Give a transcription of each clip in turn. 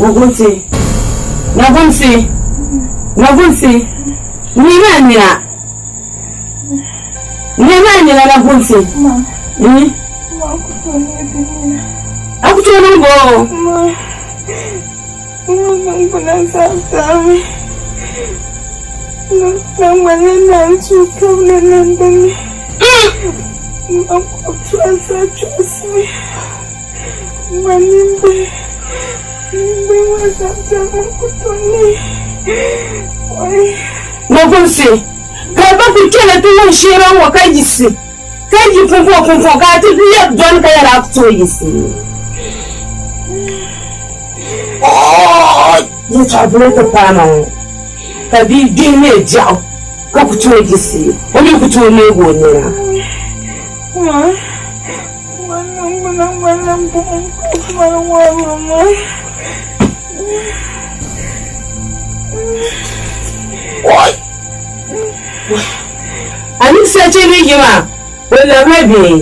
Nagunsi, Nagunsi, Nagunsi, neemi a nina, neemi a nina Nagunsi. A ku tooi niŋ bɔ? Nagunsi, ka bɛ ku kpɛna ti wuhi sheera ŋɔ ka yiɣisi. Ka yi pumpɔŋ pumpɔŋ ka a ti lɛbi dɔni ka yɛli a ku tooi yiɣisi. Yɛtɔɣa bili ti paai ma ŋɔ ka bia gbihi neei biɛɣu ka ku tooi yiɣisi, o mi ku tooi neegi o nina. A ni sa chɛ ni yi maa, o labila bee?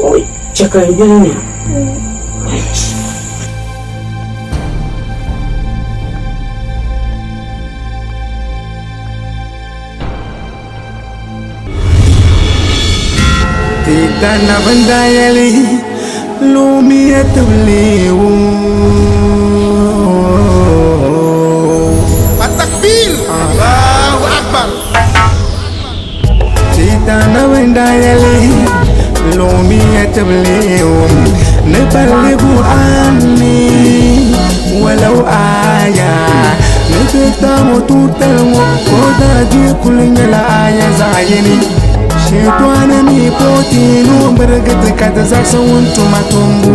O chɛ ka n yuli nya. Ti dana bin daa yɛli, Lumiya tibili Atakbir! Allahu Akbar! Ti dana bin daa yɛli, Lumiya tibili ni balligu anni walau aya ni ti tam o tuutali ŋɔ ka o daa di kuli nyɛla aya zaɣ yini. Shɛtɔni mi pooti ni o birigi ti ka ti zaɣisi ŋun tuma tumbu.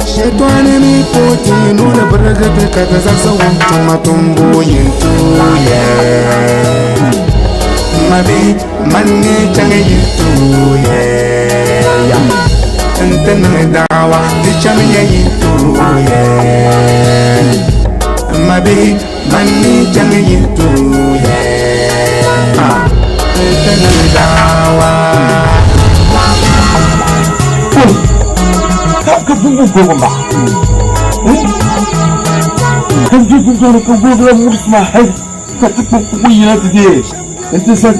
Shɛtɔni mi pooti ni o ni birigi ti ka ti zaɣisi ŋun tuma tumbu yin tuuya. Ma bihi man ni chaŋ yin tuuya ya n-ti niŋ daawa di chamiya yin tuuya. Ma bihi man ni chaŋ yin tuuya n-ti niŋ daawa. Ka bumbu gogo ma. Ka di dundɔŋ ni ka gogo murisi ma hali ka ti kpuɣi kpuɣi yina ti deei n-ti sa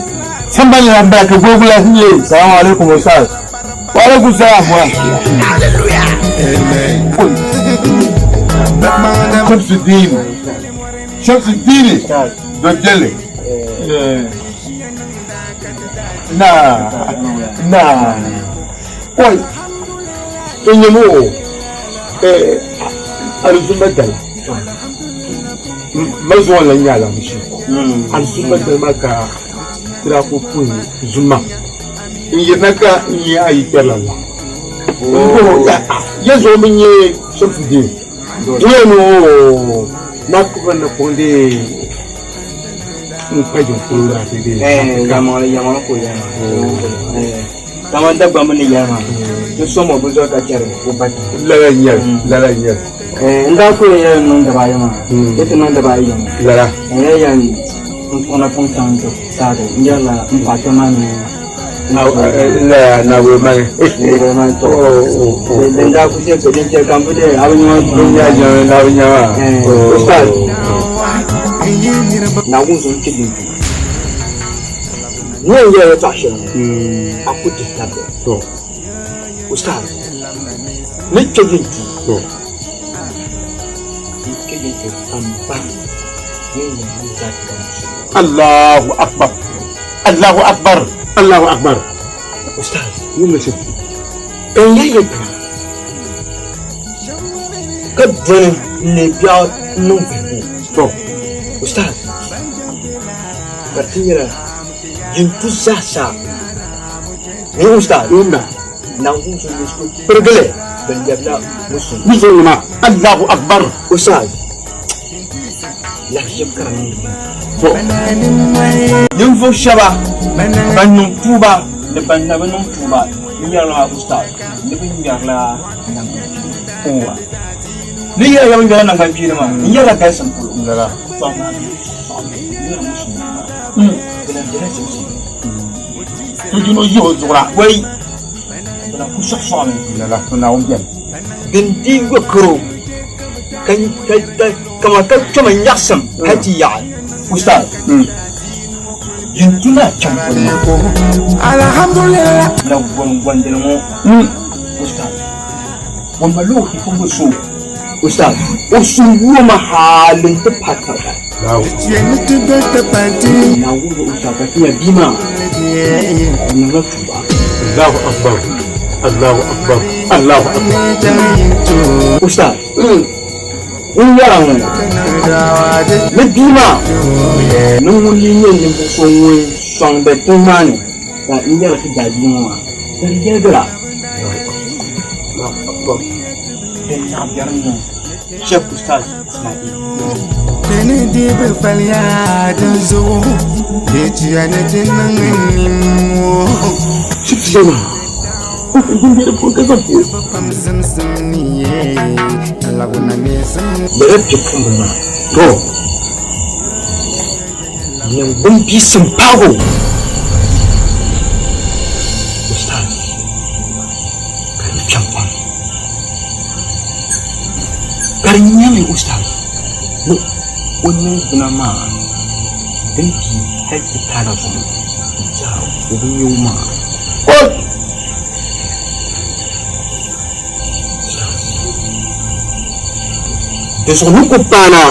sambani la m-bala ka gogo la nyɛ. Salamu alaikum ustaz. Wa alaikum salam wa. Amen. Shamsuddin. Shamsuddin. Dɔjɛli. Na. Na. Oi. To nyɛmi o. Alizumba dali. Ma zuɣu lan nyɛ alahichi. Alizumba dali maa ka ti daa kuli puhi zuma. N yirina ka n nyɛ a yi kpɛrila la. Ya zuɣu mi nyɛ Shamsuddin. Ŋun o na kubi ni kuŋ dee n kpa jiŋ polo maa ti dee. Yɛlimaŋli yɛlimaŋli ka o yɛli maa. Kaman Dagbamba ni yɛli maa, ni so mo bi zɔri ka chɛri o ba tiŋa. Lala n-nyɛ li, lala n-nyɛ li. N daa kuli yɛli niŋ dabaayi maa, di ti niŋ dabaayi yini. Lala. N yɛli yɛli n kpuɣina puŋ chaŋ nti saagi n yɛrila m paɣa kpɛm maa ni Lala Naawuni mani. Naawuni mani tɔ. Din daa kuli chɛ ka din chɛ ka m bi deei a bi nya maa. N nya nya a bi nya maa. Ustaz. Naawuni zuɣu n-kpi din kpi. Ni yɛn yɛla yɛtɔɣa shɛli ŋɔ, a ku dihi tabili. Ustaz, ni kpe jintu, n kpe jintu ka m ba ni n yɛn zaa ti ba musulimi. Allahu akbar Allahu akbar Allahu akbar. Ustaz, Wummi shɛm. N yɛli yɛtɔɣa ka dɔni n-neei biɛɣu n-niŋ vihigu. Ustaz. Ka di ti nyɛla jintu zaasa ni ustaz Naawuni so Yesu pirigili bɛ lɛbila musulimi. Musulima Allahu Akbar. Ustaz lahiʒib ka di niŋdi To ninvuɣ shɛba ban niŋ tuuba ni ban na bi niŋ tuuba ni yɛrila ustaz ni bɛ ŋmɛrila naŋgbankpeeni. Ni yɛra ya bɛ ŋmɛrila naŋgbankpeeni maa n yɛrila galisim polo. To amaa bɛ sɔɣimi n-yɛri musulimi maa bɛ na bela zimsim ni. To jino yi o zuɣura. Wai bɛ na ku sɔɣisɔɣimi. Lala to Naawuni beni. Din di yokiro Ka kaman ka kpɛma nyaɣisim hal ti yaɣi. Ustaz, yin tu na chaŋ polo maa. Alhamdulillah. Na gɔngɔndili ŋɔ. Ustaz, o mali o bipuɣiŋga so. Ustaz, o suhu ma hali nti pahi tariga. Naawuni zuɣu Ustaz, ka ti nya bia maa o niŋla tuuba. Allahu Akbar, Allahu Akbar, Allahu Akbar. Ustaz, ŋun yɛra ŋɔ ni bia maa ni ŋun yi nyɛ ninvuɣ so ŋun sɔŋdi tiŋ maa ni ka n yɛra ti daadiini ŋɔ maa ka di yɛligira. Din naɣ biɛri niŋ Sheikh Ustaz Ismail. Ti ni di bi faliya din zuɣu di tuya ni ti niŋ nimmoo. Pam zimsim ni ye laguna neesim. Lala bipuɣimbila maa to niŋgbuŋ biisim paagi o. Ustaz ka di kpɛm pam. Ka di nyɛmi Ustaz ni o niŋgbuna maa din kpi hali ti paala zuɣu zaa o bi nya o maŋa. Di zuɣu ni ku paana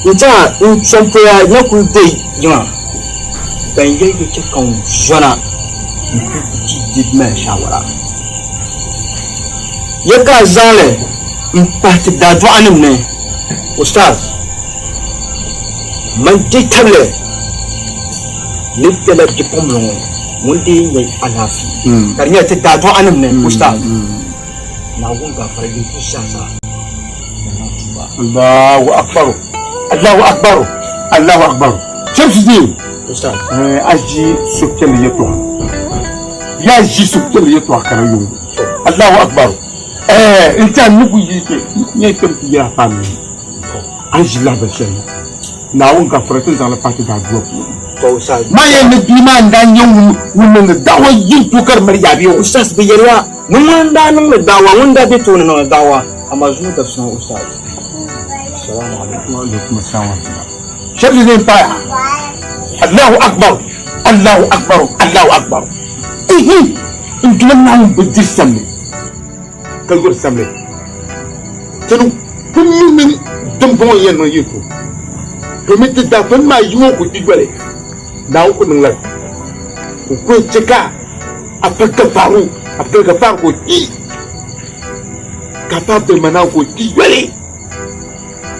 n-tiɛha n sɔŋ poya na kuli be yiŋa ban yɛli di chɛ ka n zɔna n-kuli ti di mali shaawara. Ya ka a zaŋ li m-pahi ti daadɔɣinim ni, Ustaz, man deei tabili ni lala bipuɣimbila ŋɔ ŋun dii nyɛ alaafee ka di nyɛla ti daadɔɣinim ni, Ustaz, Naawuni gaafara yin tu zaasa ni niŋ tuuba. Allahu akbar Allahu akbar Allahu akbar Shamsuddin Ustaz. A ʒi suhupiɛlli yɛltɔɣa ya ʒi suhupiɛlli yɛltɔɣa ka di yuŋ Allahu akbar n tiɛha ni ku yi nyɛ kpɛm ti yɛla paami a ni ʒi lahibali shɛli Naawuni gafara ti ni zaŋli pahi ti daadua puuni. Ma yɛli ni bia maa n-daa nyɛ ŋun niŋdi da'wa yini to ka di mali yaa bee o? Ustaz bi yɛliya ni ŋuni n-daa niŋdi da'wa, ŋuni n-daa be tooni niŋdi da'wa, amaa zuŋɔ dabisi ŋɔ Ustaz. Assalamu alaikum. Wa alaikum assalam wa rahmatullah. Shamsuddin paaya. Allahu akbar, Allahu akbar, Allahu akbar. Ihi! N Duuma Naawuni bi diri samli ka yuri samli. Ti ni kul mi ni dimbɔŋɔ yɛn niŋ yi to, domin ti daafani maa yi ŋɔ ku kpi yoli, Naawuni ku niŋ lala. O ku yɛn chɛ ka Abdulgafaru, Abdulgafar ka o kpi, ka pa Abdulmanan ka o kpi yoli,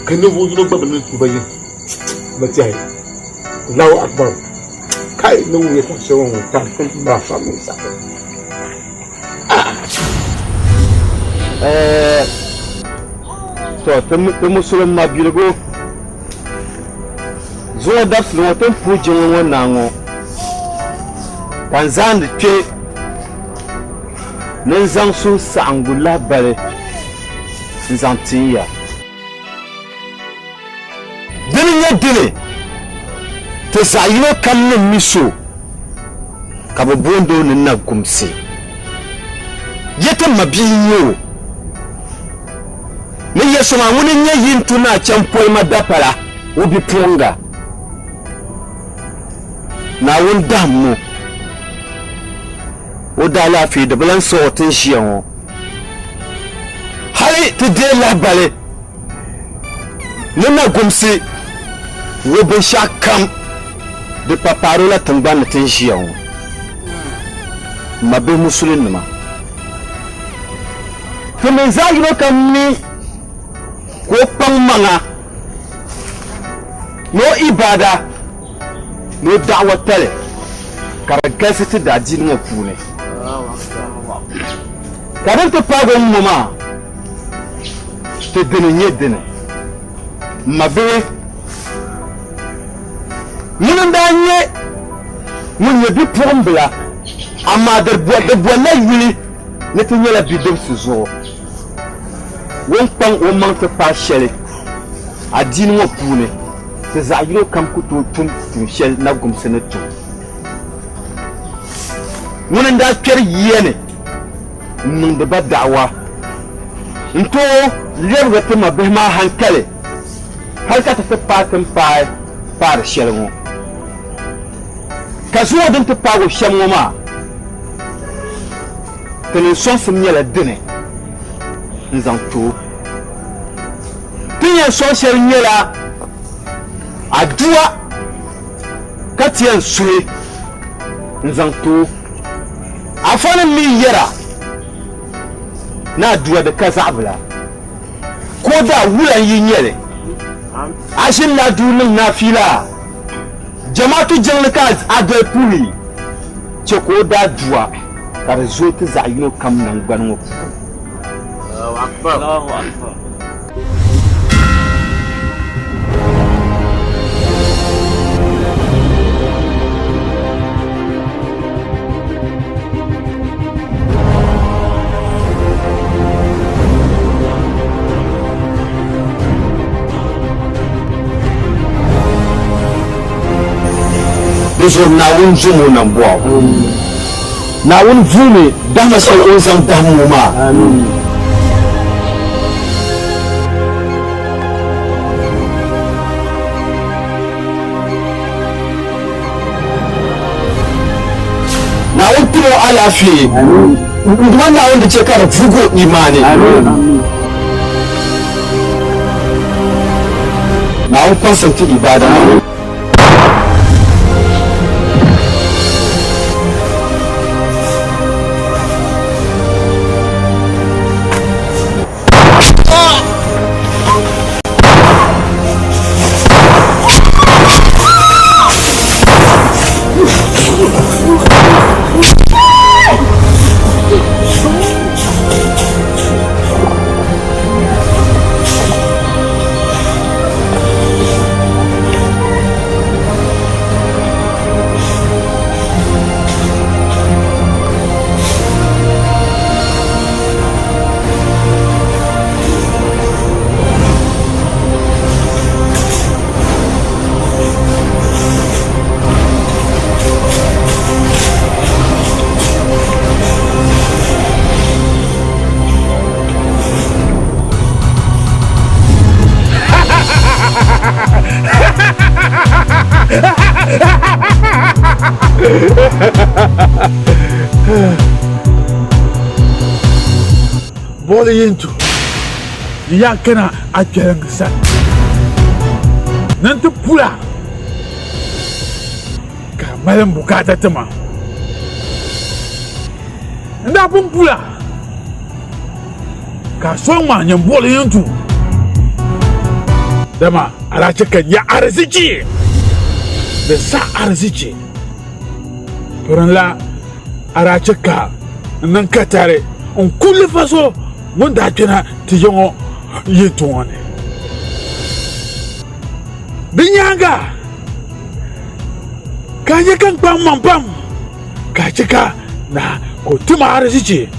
ka ninvuɣ yino gba bi niŋ tuuba yɛn ma tiɛhi. Allahu Akbar! Kai ni wum yɛtɔɣ shɛli ŋɔ ŋɔ, ka m fa mini saɣim. To ti musulim mabiligu zuŋɔ dabisili ŋɔ ti ni puhi jiŋli ŋɔ naa ŋɔ ka n zaandi kpe ni n zaŋ suhusaɣiŋgu lahibali n zaŋ tin ya. Dini n-nyɛ dini ti zaɣ yino kam ni mi so ka bɛ boond o ni Nagumsi. Yi ti mabia n-nyɛ o. Ni yɛli so maa ŋuni n-nyɛ yi ni tu ni a chaŋ polima dapala o bipuɣiŋga. Naawuni dahim o. O daalaafee di bi lan sɔɣ o ti ni ʒiya ŋɔ. Hali ti deei lahibali ni Nagumsi wo binshɛɣu kam di pa paari o la tiŋgbani ni ti ni ʒiya ŋɔ. M mabihi Musulinnima, ti mi zaɣ yino kam mi ka o kpaŋ maŋa ni o ibaada ni o da'awa tali ka di galisi ti daadiini ŋɔ puuni. Ka din ti paagi o ŋ-ŋɔ maa, ti dini n-nyɛ dini. M mabihi, ŋuni n-daa nyɛ ŋun nyɛ bipuɣimbila, amaa di bolila yuli ni ti nyɛla bidibisi zuɣu. O ni kpaŋ o maŋ ti paai shɛli adiini ŋɔ puuni, ti zaɣ yino kam ku tooi tum tuun shɛli Nagumsi ni tum. Ŋuni n-daa kpɛri yiya ni n-niŋdi ba da'awa. N tooi lɛbigi ti mabihi maa hankali hal ka ti ti paai ti ni paai paari shɛli ŋɔ. Ka zuŋɔ din ti paag o shɛm ŋɔ maa, ti ni sɔŋsim nyɛla dini n-zaŋ ti o. Ti ni yɛn sɔŋ shɛli nyɛla adua ka ti yɛn suhi n-zaŋ ti o. Afanim mi yɛra ni adua di ka zaɣibila, ka o daa wula n-yi nyɛ li. A ʒinila duu niŋ nafiila, jamaatu jiŋli ka a doli puhi chɛ ka o daa dua ka di zooi ti zaɣ yino kam naŋgbani ŋɔ puuni. Di zuɣu Naawuni zom o nambɔɣu. Naawuni vuumi dahima shɛli o ni zaŋ dahim ŋɔ maa. Naawuni tim o alaafee. N-duuma Naawuni di chɛ ka di vuug o imaani. Naawuni kpaŋsim ti ibaada maa. Boli yintu di yaa kana a kpɛriŋ sani ni n ti pula ka a mali n bukaata ti ma. N daa pun pula ka a sɔŋ ma nyɛ boli yintu dama a daa chɛ ka n nya arizichi di sa arizichi pirinla a daa chɛ ka n niŋ katari n ku lifa so ŋun daa kpɛna ti ya ŋɔ yintu ŋɔ ni. Di nyaaŋa ka a nya ka n kpaŋ maŋ pam ka a chɛ ka naa ka o ti ma arizichi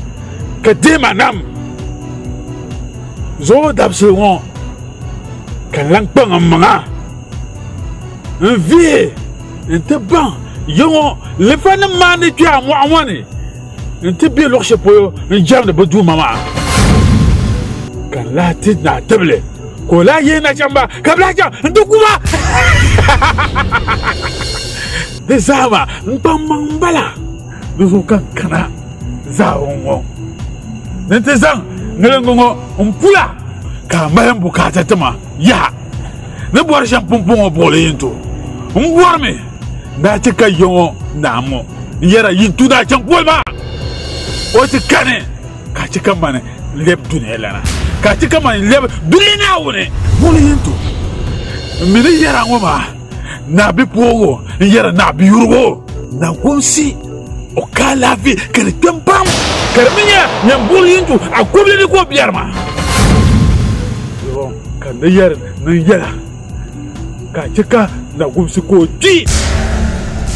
ka deei ma nam. Zuɣu dabisili ŋɔ ka n lan kpaŋ m maŋa n vihi nti baŋ ya ŋɔ lifanim maa ni kpe a mɔɣu ŋɔ ni nti be luɣ shɛli polo n-jɛmdi bɛ duuma maa. Ka n lahi ti naa tibili, ka o lahi yihi nachimba ka bɛ lahi chaŋ nti ku ba. Di zaa maa n kpaŋmaŋ m-bala, di zuɣu ka n kana zaawuni ŋɔ ni nti zaŋ ŋiliŋgi ŋɔ m-pula ka a mali m bukaata ti ma yaha. Ni bɔri shɛm pumpɔŋɔ buɣili yin to m bɔrimi daa chɛ ka ya ŋɔ naa ŋɔ n yɛra yin tu daa chaŋ poli maa o ti kani ka chɛ ka mani lɛbi dunia lana ka chɛ ka mani lɛbi dunia Naawuni buɣili yin to m mi ni yɛra ŋɔ maa naa bipuɣiŋgo n yɛra naa biyurigu na gomsi o ka alaafee ka di kpɛm pam ka di mi nyɛla nyan buɣili yin to a kobili ni ka o biɛri maa. Ka n ni yɛri ni n yɛla ka a chɛ ka Nagumsi ka o kpi,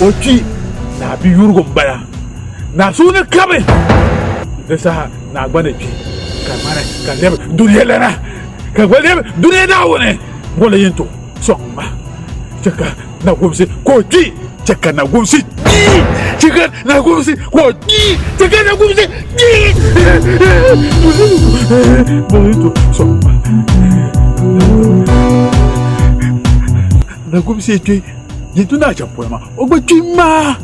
o kpi Naa Biyurigu m-bala. Naa suhu ni kabi, di saha naa gba ni kpi ka mani ka lɛbi dunia lana, ka gba lɛbi dunia Naawuni ŋɔ la yɛn tooi sɔŋ ma. Chɛ ka Nagumsi ka o kpi, chɛ ka Nagumsi kpi. kpii chɛ ka Nagumsi ka o kpii chɛ ka Nagumsi kpii Nagumsi kpi yin ti naai chaŋ polo maa o gba kpi maa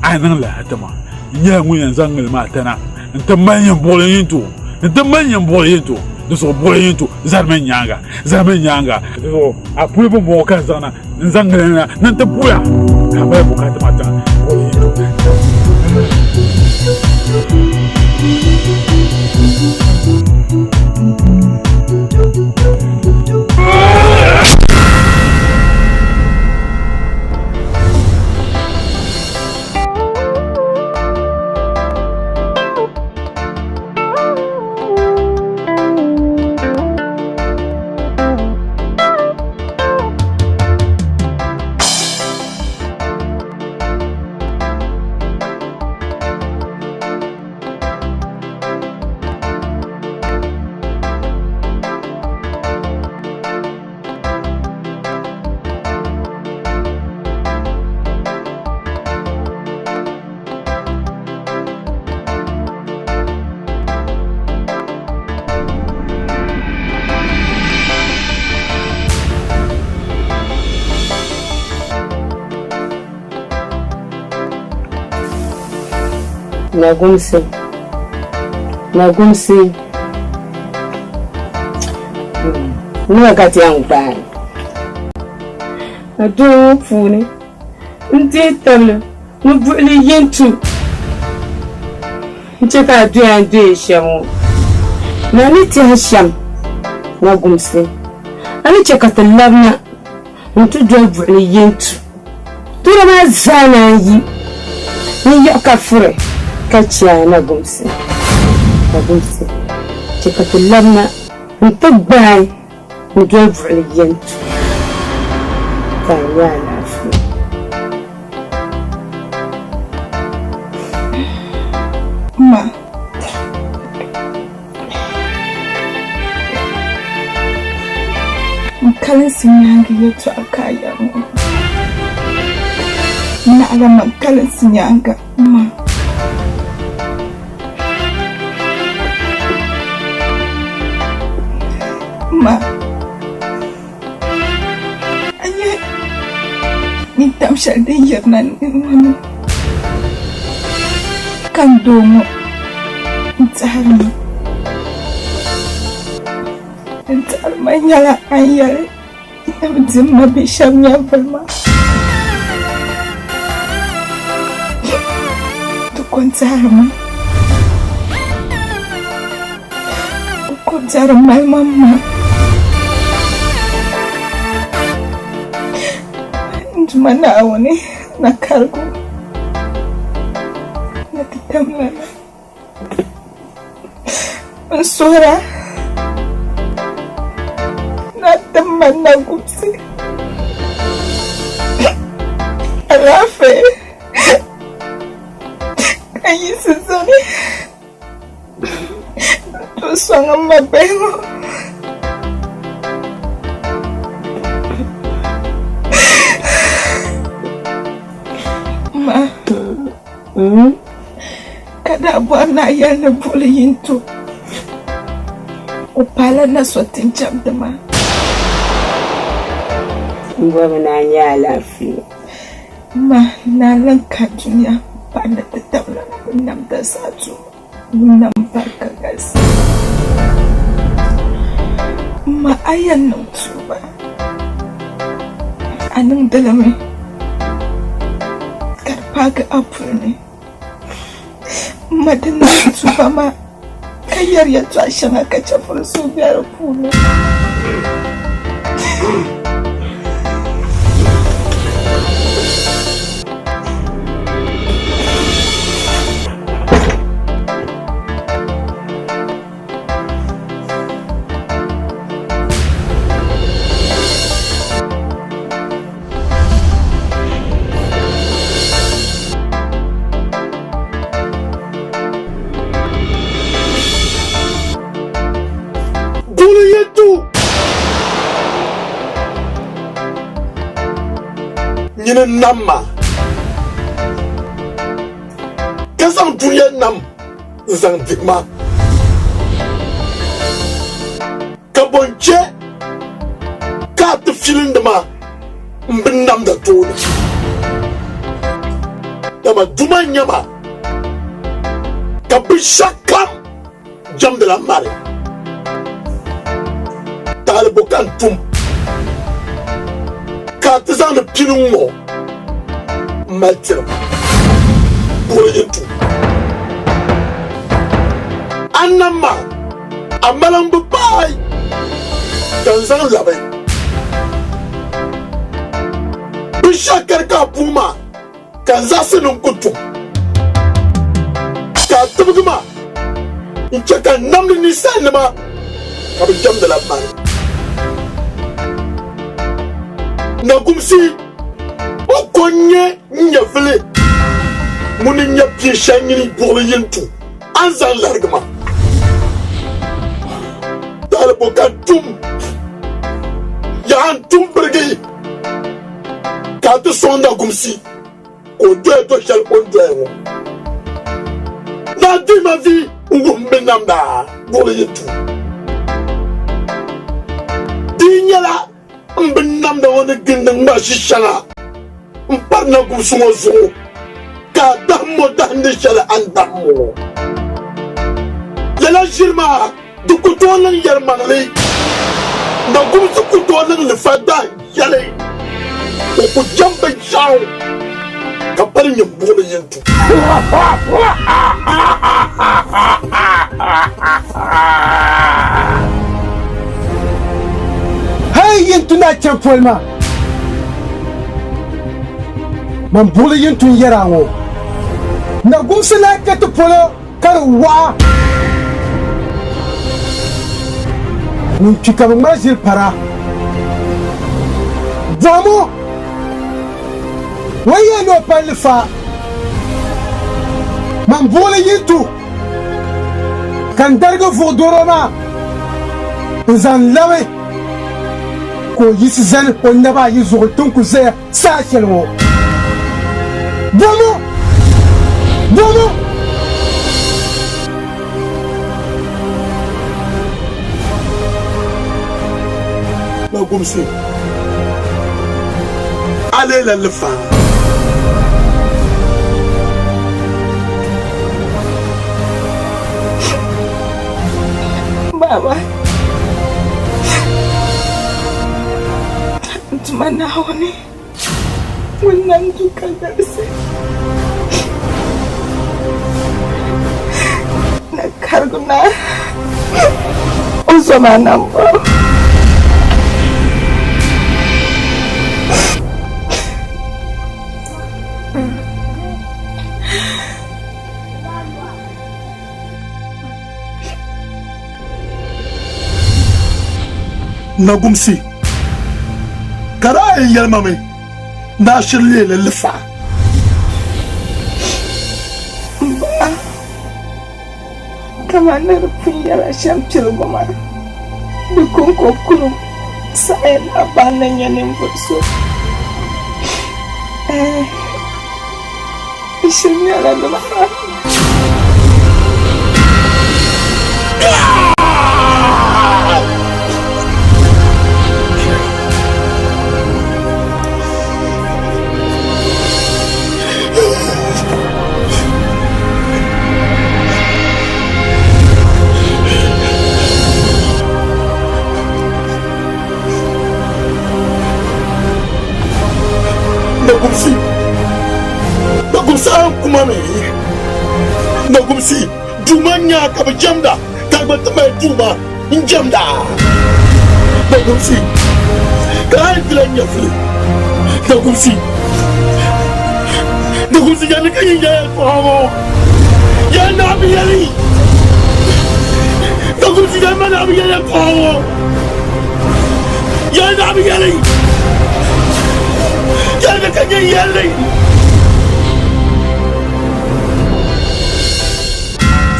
a yi niŋ lala ti ma n nyɛla ŋun yɛn zaŋ ŋili maa tana n-ti mali nyin buɣili yin ti o n-ti mali nyin buɣili yin ti o di zuɣu buɣili yin ti o zarimi n nyaaŋa zarimi n nyaaŋa di zuɣu a puli bɔŋɔ ka n zaŋ na n zaŋ ŋili na ni n ti puya ka a mali bukaata maa tiŋa buɣili yin ti o. Nagumsi Nagumsi Nima ka ti yɛn gbaai ka doo ŋɔ puuni n dihi tabili ni buɣili yin tu n chɛ ka a doya n doya shɛm ŋɔ. Na ni tɛhi shɛm Nagumsi a ni chɛ ka ti labina n-ti doli buɣili yin tu Doro maa zaa naan yi n-yiɣi ka furi ka chɛ a Nagumsi Nagumsi chɛ ka ti labina n-ti gbaai n-doli buɣili yin tu ka a nya alaafee. Ma. N kalinsi nyaaŋa yɛtɔɣa ka a yɛri ŋɔ. Naɣila man kalinsi nyaaŋa ma. Ma. A nyɛ nintam shɛli din yirina ŋɔ ni ka n doo ŋɔ n-tɛhiri ma. N tɛhiri ma nyɛla a ni yɛli ni bɛ dim ma bihi shɛba nyɛvili maa. Di ko n-tɛhiri ma. Di ko biɛri mali ma ma. N Duuma Naawuni na karigu ni ti tam lala. N suhira ni a tim ma nagubisi alaafee ka n yiɣisi zani n-tooi sɔŋ m ma bihi ŋɔ. Ma. Ka daa bɔri ni a yɛli ni buɣili yi n-to o paala na so ti n-chɛbindi maa. M bɔrimi ni a nya alaafee. Ma, ni a lan ka dunia paɣa ni ti tabila na bɛ namda zaa tuuma ŋun nam barika galisi. Ma, a yɛn niŋ tuuba, a niŋdi li mi ka di paagi a puli ni. Ma di niŋ tuuba maa ka yɛri yɛtɔɣ shɛŋa ka chɛfuri so be di puuni. Buɣili yi tu nyini n-nam ma. Ka zaŋ dunia nam n-zaŋ dihi ma. Ka bɔ n-chɛ ka a ti filindi ma m binnamda tooni? Dama duma n-nyɛ ma, ka binshɛɣukam jɛmdila mani. Taali bo ka n tum ka a ti zaŋdi pini ŋ-ŋɔ m-mali tiri ma? Buɣili yi tum a ni nam ma, a mali m bi paai ka n zaŋ labi. Binshɛɣu kani ka a puhi ma ka n zaɣisi ni n ku tum, ka a tibigi ma n-chɛ ka n namdi ninsalinima ka bɛ jɛmdila mani. Nagumsi, o ko n-nyɛ n nyɛvili ŋuni n-nyɛ pia shɛli nyini buɣili yin tu a ni zaŋ larigi ma. Taali bo ka n tum? Yaha n tum birigi ka a ti sɔŋ Nagumsi ka o doya do shɛli o ni doya ŋɔ. Naa dihi ma vi n-wuhi m binnamda buɣili yi tu. Di yi nyɛla m binnamda ŋɔ ni gindi ŋma ʒi shɛŋa m-pari Nagumsi ŋɔ zuɣu ka a dahim o dahindi shɛli a ni dahim o ŋɔ. Lala ʒiri maa Di ku tooi niŋ yɛlimaŋli. Nagumsi ku tooi niŋ lifa dahin shɛli. O ku jɛm binshɛɣu ka pali nyini buɣili yin tu. Hey yin tu na chɛ poli maa. Man buɣili yin tu n-yɛra ŋɔ. Nagumsi lahi kpe ti polo. Ka di waɣa ŋun kpi ka bɛ ŋmari ʒiri para. Bɔhim o, o yi yɛn ni o palli fa, man buɣili yi tu ka n darigi vuɣi dɔro maa n-zaŋ labi ka o yiɣisi zani o naba ayi zuɣu ti ni ku zaya saha shɛli ŋɔ. Bɔhim o! Bɔhim o! Magumsi, a leela lifaa. Baba. N tuma Naawuni ŋun nam du ka galisi na karigu naa o zom a nambɔɣu. Nagumsi, ka daa yɛn yɛli ma mi ni a shiri leei li lifa. M ba, kaman ni di pun yɛla shɛm piligu maa, di kɔŋko kurim saɣiya ni a baŋ ni nyɛ ninvuɣ so. Ɛɛh, n shiri nyɛla lifa. Nagumsi. Nagumsi a kuma mi. Nagumsi duuma nya ka bi jɛmda ka gba ti mali duuma n jɛmda. Nagumsi ka a yi dila nyɛvuli. Nagumsi Nagumsi ya ni ka yin yɛya tɔɣa ŋɔ. Ya naa bi yɛli. Nagumsi ya ma naa bi yɛli tɔɣa ŋɔ. Ya naa bi yɛli. Ya ni ka yin yɛli.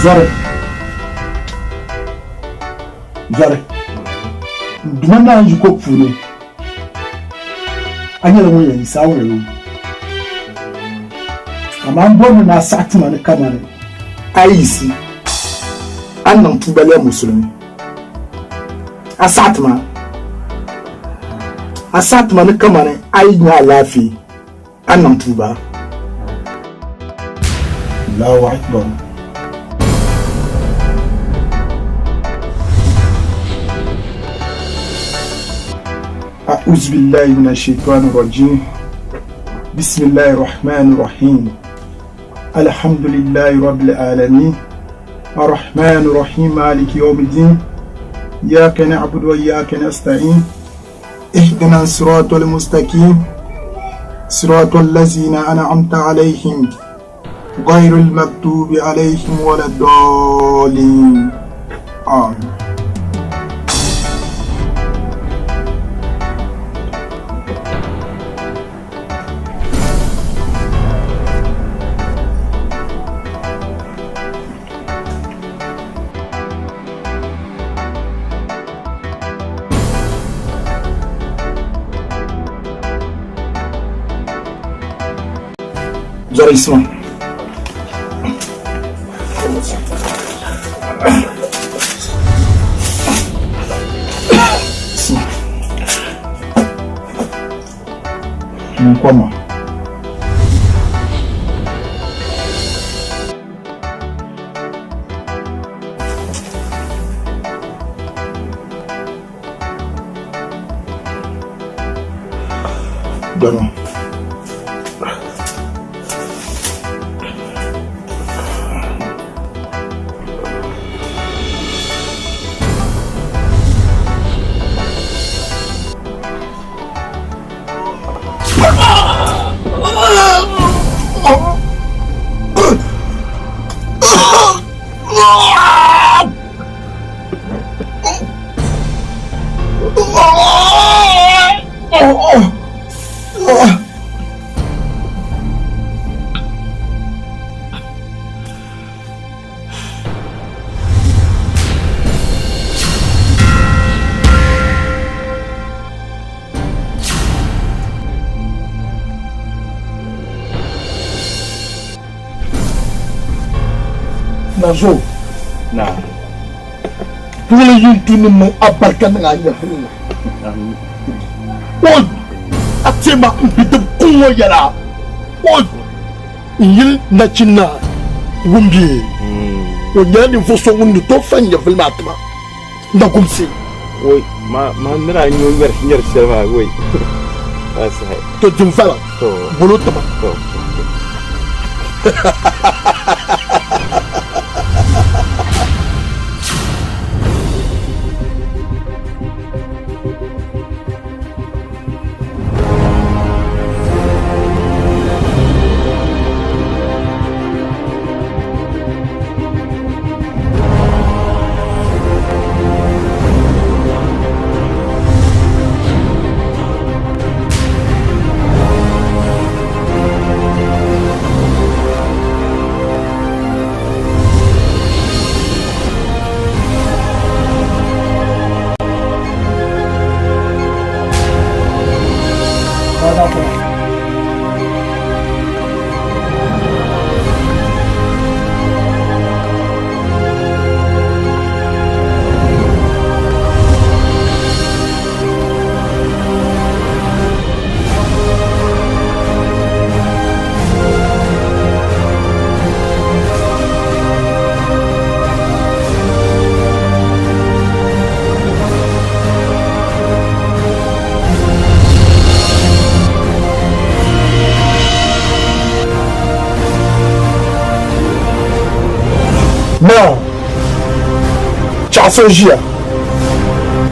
Zɔri. Zɔri. Duma naa yiko puuni a nyɛla ŋun yɛn yi saawuni ni. Amaa m bɔrimi ni a saɣi ti ma ni kamani a yi yiɣisi a ni niŋ tuuba lɛbi musulimi. A saɣi ti ma? A saɣi ti ma ni kamani a yi nya alaafee a ni niŋ tuuba? Allahu Akbar. A'uzu billahi minash shaitani rajim. Bismillahir Rahmanir Rahim. Alhamdulillahi Rabbil alamin. Ar-Rahmanir Rahim Maliki yawmiddin. Iyyaka na'budu wa iyyaka nasta'in. Ihdina as-siratal mustaqim. Siratal ladzina an'amta alayhim ghayril maghdubi alayhim waladdallin. Amin. Zɔri Isma. Niŋ kom maa. Dɔnɔ. Nazo. Na. Puɣili yin tu ni niŋ a barika niŋ a nyɛvili ni. O a tema n bidib kuŋ ŋɔ yɛla. O n yili nachin naa Wumbie. O nyɛla ninvuɣ so ŋun ni tooi fa n nyɛvili maa tima. Nagumsi. Woi, ma ma nira n yo ŋmɛri ŋmɛri shɛli maa woi. Maa sahi. To din vala. To. Bolo tima. To. Naa, chaɣ so ʒiya,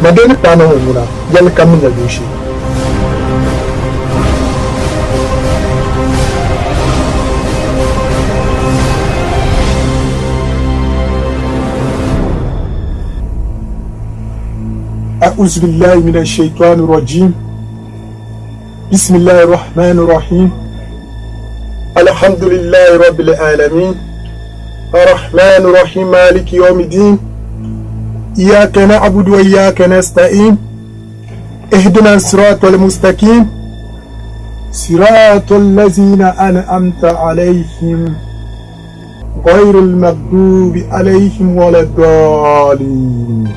ma dee ni kpaai na ŋɔ ŋuna, yɛlli kam ni nya dooshee. أعوذ بالله من الشيطان الرجيم بسم الله الرحمن الرحيم الحمد لله رب العالمين الرحمن الرحيم مالك يوم الدين إياك نعبد وإياك نستعين اهدنا الصراط المستقيم صراط الذين أنعمت عليهم غير المغضوب عليهم ولا الضالين.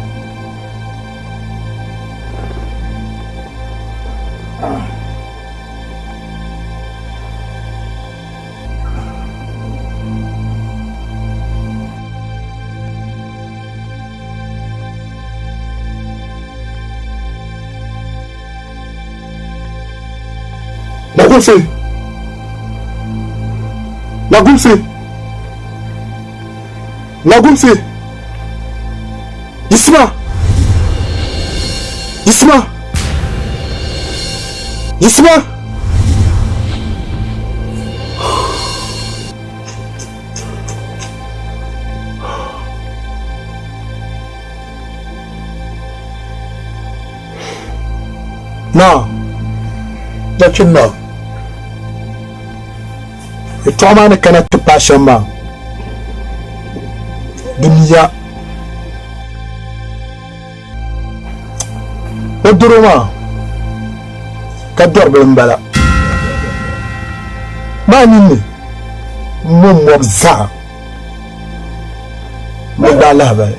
Nagumsi! Nagumsi! Nagumsi! Yiɣisima! Yiɣisima! Yiɣisima! Naa, nachin naa, yɛtɔɣa maa ni kana ti paai shɛm maa, di miya. O doro maa ka dɔribili m-bala maa ninni m-mo mɔbu zaa m-bi gbaai lahibali.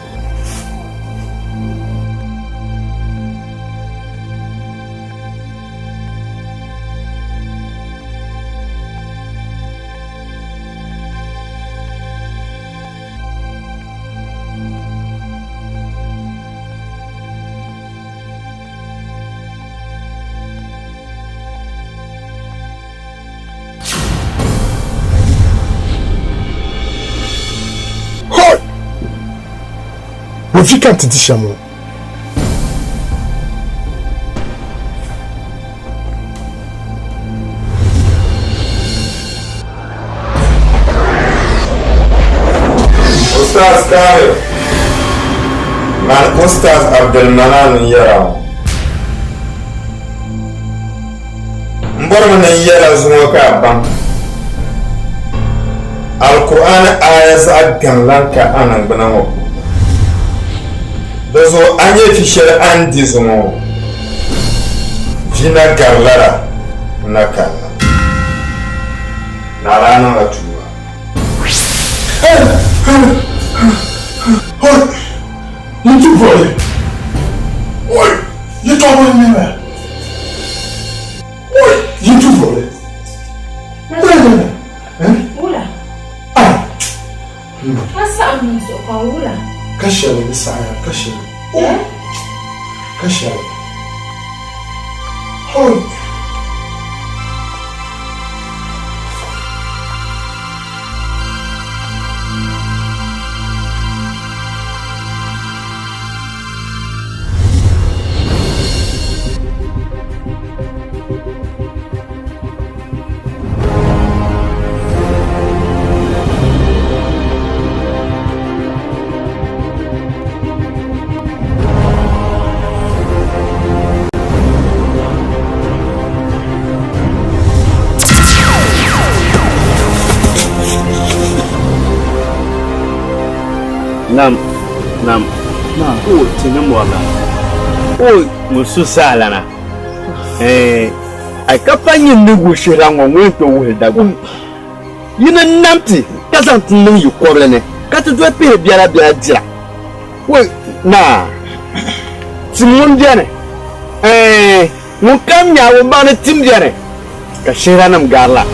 Hoi! Bɔ vi ka n ti di shɛm ŋɔ? Ustaz Kamil, mani Ustaz Abdulmanan n-yɛra ŋɔ. M bɔrimi ni n yɛla zuŋɔ ka a baŋ Alkur'aani aaya zaɣ gaŋ lan ka a niŋgbuna ŋɔ puuni. Di zuɣu a nya vi shɛli a ni di zuŋɔ ŋɔ, vi na gari lala n-na kanna. Naa daa niŋla tuuba. Hoi! Yi ti bɔli! Oi! Yi tɔbu n-nyɛ Oi! Yi ti bɔli! Wula? A saɣim n zuɣu ka wula? Ka shɛli di saɣiya, ka shɛli. Ka shɛli. Hoi! Nam, nam, o ti ni mɔrila, o ŋun su zaalana. Ɛɛn, ai ka pa nyin ni wuhi shihira ŋɔ ŋun yɛn tooi wuhi li Dagbaŋ. Yi ni nam ti ka zaŋ ti niŋ yi kɔbili ni ka ti doli pihi biɛla biɛla dira. Woi, naa, tim ŋun beni. Ɛɛn, ŋunkam nya a ŋun baŋ ni tim beni ka shihiranim gari la.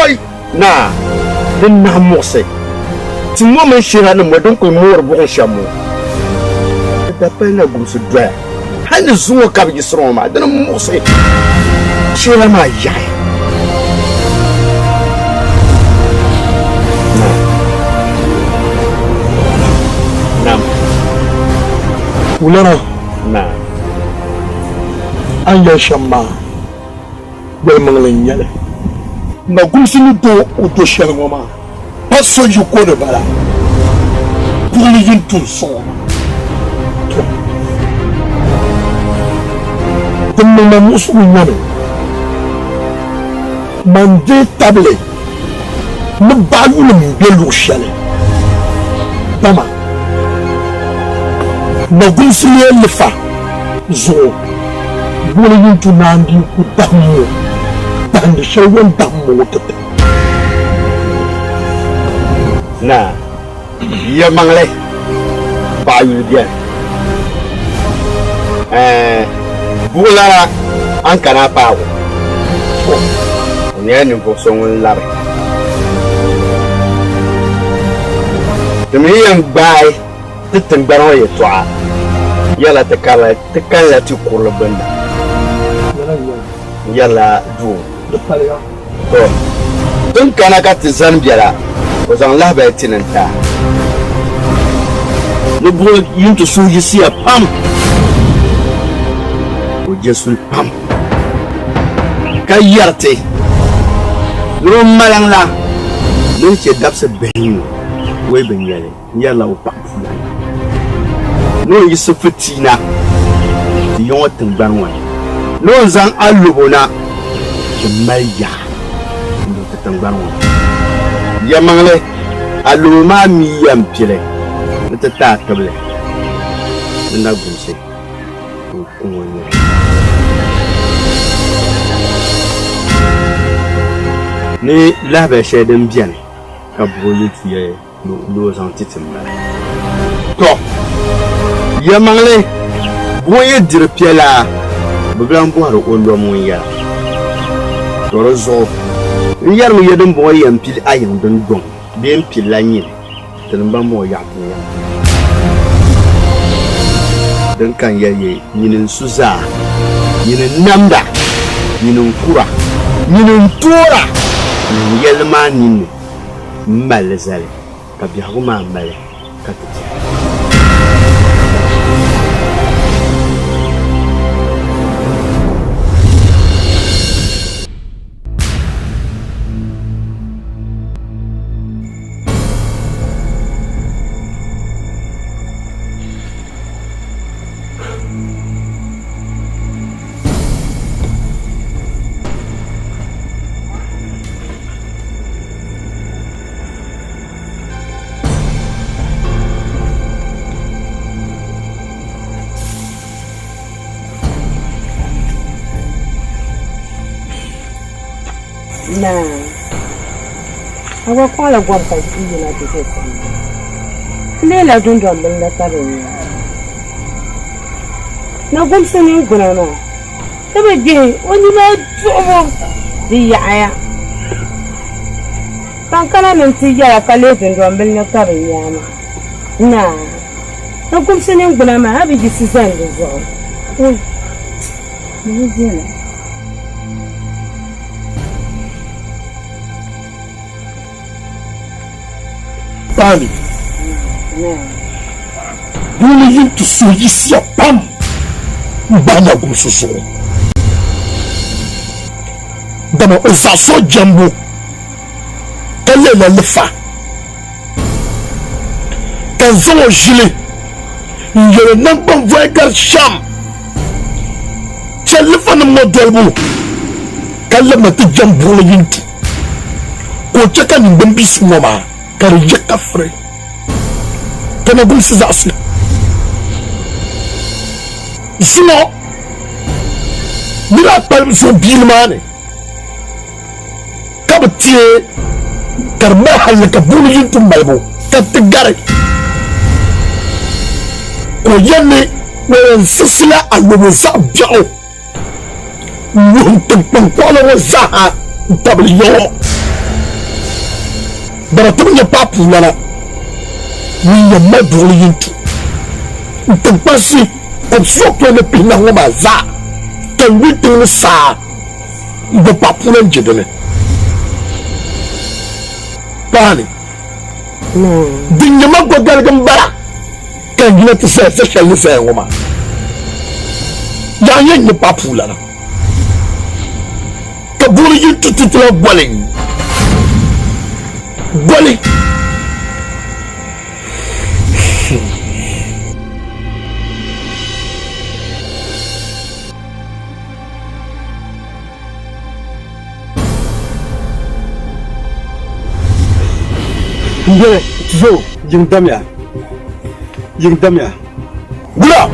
Oi, naa, di nahi muɣisi tim ŋɔ mini shihiranim ŋɔ din kul moori buɣim shɛm ŋɔ. Di dapali na gumsi doya hal ni zuŋɔ ka bɛ yiɣisiri ŋɔ maa, di ni muɣisi shihira maa yaɣi. Naa, nam. Wulana. Naa. A ni yɛli shɛm maa, yɛlimaŋli n-nyɛ li. Nagumsi ni do o do shɛli ŋɔ maa, pa so yiko ni bala. Buɣili yi ni tum sɔŋ o maa, tɔ! Din niŋ ma muɣisigu n-nyɛ mi, man deei tabili ni baɣiyulim m-be luɣ shɛli, dama Nagumsi lee lifa zuɣu. Buɣili yintu naan di ku dahim ŋɔ, dahindi shɛli yɛn dahim ŋɔ ŋɔ ti ti. Naa, yɛlimaŋli, paɣa yuli beni. Ɛɛn, buɣilana a ni kana a paag o, o nyɛla ninvuɣ so ŋun lari. Ti mi yɛn gbaai ti tiŋgbani ŋɔ yɛtɔɣa yɛrila ti karila ti kanila ti kurili gbunni n yɛrila duu. To, tin kana ka ti zani biɛla, o zaŋ lahibali ti ni n-ti a. Ni buɣili yi ti suhi yiɣisiya pam, o je suli pam ka yɛri ti ni o maliŋ la ni ni chɛ dabisi bihi ŋɔ wei bi nya li. N yɛrila o paɣa puulana ni o yiɣisi fitiina ti ya ŋɔ tiŋgbani ŋɔ ni, ni o zaŋ alobo na ti mali yaa n-niŋ ti tiŋgbani ŋɔ ni. Yɛlimaŋli, alobo maa mi yɛn pili ni ti taai tibili ni na gumsi ka o ku ŋɔ nyɛli. Ni lahibali shɛli din beni ka buɣi yi ti yɛli. Ni o zaŋ ti ti m-mali. Tɔ! Yɛlimaŋli, buɣim yi diri piɛlaa, bɛ bi lan bɔhiri o lɔm ŋun yɛra. Tɔ! Di zuɣu n yɛrimi ya dimbɔŋɔ yɛn pili a yiŋ dundɔŋ bee m-pilila nyini, tinim ban bɔŋɔ yaɣi ti ni yɛn pili. Din ka n yɛli ya nyini n-su zaa, nyini n-namda, nyini n-kura, nyini n-toora, niŋ yɛlli maa ninni. M mali li zali, ka biɛhigu maa mali ka ti diɛm. Naa, a gba kɔŋla gom ka yi yina ti ʒe kom ni. Ti leela dundɔmbili la ka di nya. Nagumsi niŋgbuna maa. Ti bi gbihi o nina duɣibu di yaɣiya. Ka n kana ni n ti yɛla ka lihi dundɔmbili ni ka bi nya a maa. Naa, n kumsi niŋgbuna maa a bi yiɣisi zani di zuɣu. Ui, di bi viɛla. Paani, Buɣili yi ti suhi yiɣisiya pam m-bahi Nagumsi zuɣu, dama o zaɣis o jɛmbu ka leela lifa, ka n zaŋ o ʒili n-yɛl o naŋgbanvɔya gari shɛm. Chɛ lifanim ŋɔ dolibu ka labina ti jɛm buɣili yintu. Ka o chɛ ka niŋgbun biisi ŋɔ maa ka di yi ka firi, ka na gumsi zaɣisi zuŋɔ ni daa kpalim zuɣu biili maa ni, ka bi teei ka di mali halli ka buɣili yi nti malibu ka ti gari, ka o yɛli ni o yɛn siɣisila alobo zaɣ biɛɣu. N-wuhim tiŋkpaŋ kɔɣili ŋɔ zaaha n-tabili ya ŋɔ. Dama ti bi nya paɣ puulana ŋun yɛn mali buɣili yi n-tu n tiŋkpansi kɔbisiyɔpɔin ni pihinahi ŋɔ maa zaa, ka n yuli tiŋ ni saa m-bo paɣ puuna n-je di ni. Paani, din nyɛ ma gɔgaligi m-bala. Ka n yina ti zaya za shɛli ni zaya ŋɔ maa, yaa yɛn nyɛ paɣa puulana, ka buɣili yi ti ti tila goli goli. N yɛli zo yiŋ damya, yiŋ damya. Wula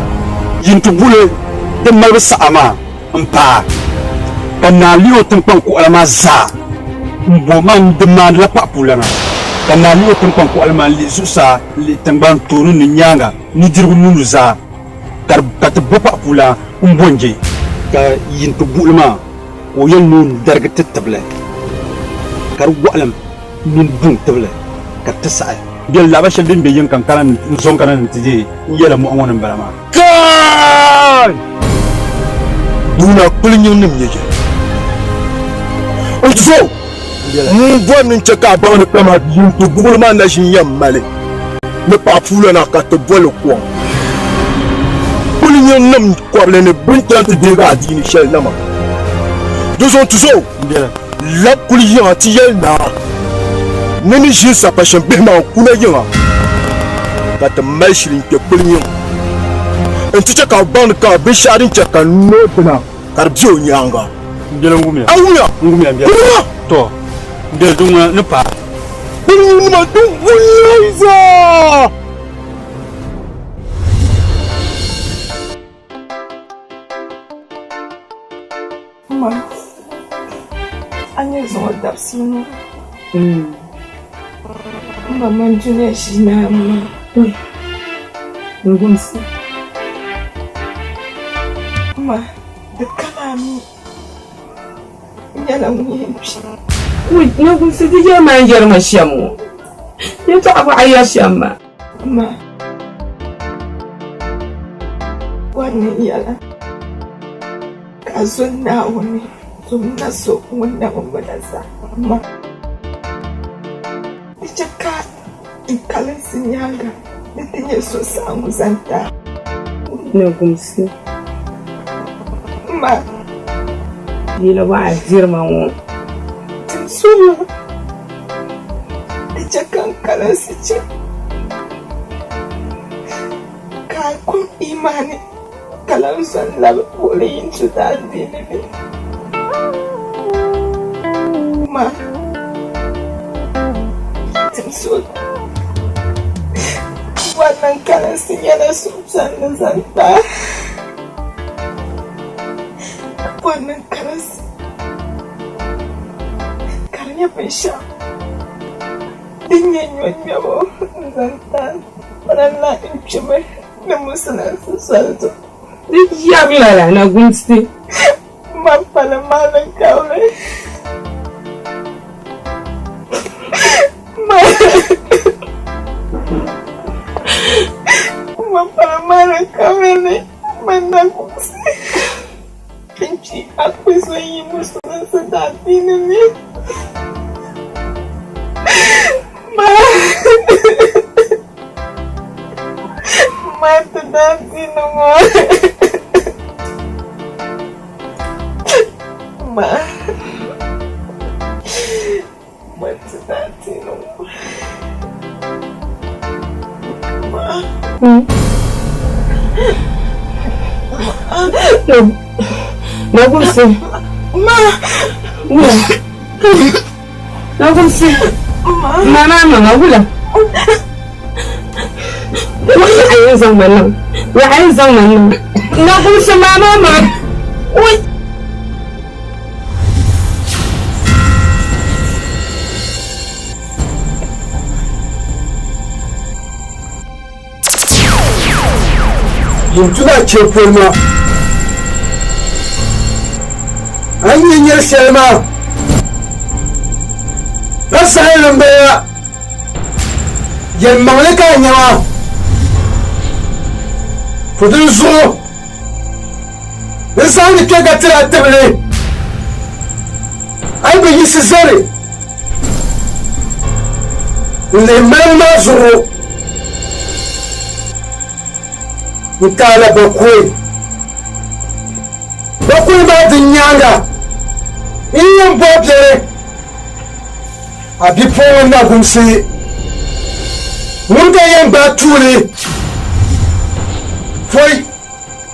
yin ti guli din malibu saha maa? n paai ka naa lihi o tiŋkpaŋ kuɣila maa zaa m-bo ma n-di maandila paɣipuulana, ka naa lihi o tiŋkpaŋ kuɣili maa n-lihi zuɣusaa n-lihi tiŋgbani tooni ni nyaaŋa nudirigu mini nuzaa, ka ti bo paɣipuulana m-bo n-je. Ka yin ti buɣili maa ka o yɛli ni o ni darigi ti tibili, ka di wɔɣilim mini buŋ tibili ka di ti saɣi. Bɛ laɣiba shɛli din be yiŋ ka n kana n zo n-kana ni nti deei n yɛla mɔɣu ŋɔ ni m-bala maa. Kai! Duuna kuli nyiŋ nim nyɛ jɛ. N zo m bɔri ni n chɛ ka a baŋ ni kama yinti buɣili maa na ʒin yɛn mali ni paɣa puulana ka ti boli kom. Kuli nyiŋ nim kɔbili ni bɛ ni chaŋ ti deegi adiini shɛli na maa. Di zuɣu ti zo lab kuli yiŋa ti yɛli naa ni ni ʒini sapashin bihi maa n-kuna yiŋa ka ti mali shili n-kpe kuli nyiŋ nti chɛ ka bɛ baŋ ni ka binshɛɣu din chɛ ka n noo dina ka di be o nyaaŋa. A wumya? Kuli ŋa! Kuli nyiŋnima din wumya zaa! Ma, a nyɛ zuŋɔ dabisili ŋɔ. M ba mani dunia ʒii naa maa. N gumsi. Ma, di kana a mi n nyɛla ŋun yɛn kpi. N gumsi di yɛli ma n yɛri ma shɛm ŋɔ. Yɛtɔɣa bɔɣa yɛri shɛm maa. Ma, bɔri ni n yɛla ka a zo Naawuni zom na so ŋun na bi mali a zaa. Ma, di chɛ ka n kalinsi nyaaŋa ni ti nyɛ suhusaɣiŋgu zaŋ ti a. Nagumsi. Ma. Yɛla bɔɣa diri ma ŋɔ. Tim suhuyubu. Di chɛ ka n kalinsi chɛ ka a kum imaani ka lan zo n-labi buɣili yi ni tu daadiini ni. Ma, tim so bɔri ni n kalinsi nyɛla suhupiɛlli zaŋ ti a. Ka bɔri ni n kalinsi Ka di nyɛ binshɛɣu din nyɛ nyɔnyɔbo n-zaŋ ti a la n-kpimi ni musulinsi soli zuɣu. Di yɛri lala na gumsi. Ma pali maali kabili. Ma pali maali kabili ma na gumsi. N-kpi a kpi so yi musulinsi daadiini ni. Ma ma ti daadiini ŋɔ. Ma ma ti daadiini ŋɔ. Ma. Nagumsi. Ma. Wula. Nagumsi. Ma. Ma ma ma wula. Wala a yɛn zaŋ ma niŋ. Wala a yɛn zaŋ ma niŋ. Nagumsi ma ma ma. Ui. Yin tuna chɛ poli maa, a ni nyɛ nyari shɛli maa pa saɣim m-bala, yɛlimaŋli ka a nya maa, to dinzuɣu n zaŋdi kpe ka tiri a tibili, a yi bi yiɣisi zani n-lihi malibu maa zuɣu n-taai la bakɔi. Bakɔi maa din nyaaŋa n yɛn bɔhi biɛri a bipuɣiŋga Nagumsi ŋun ka yɛn gbaai tuuli pɔi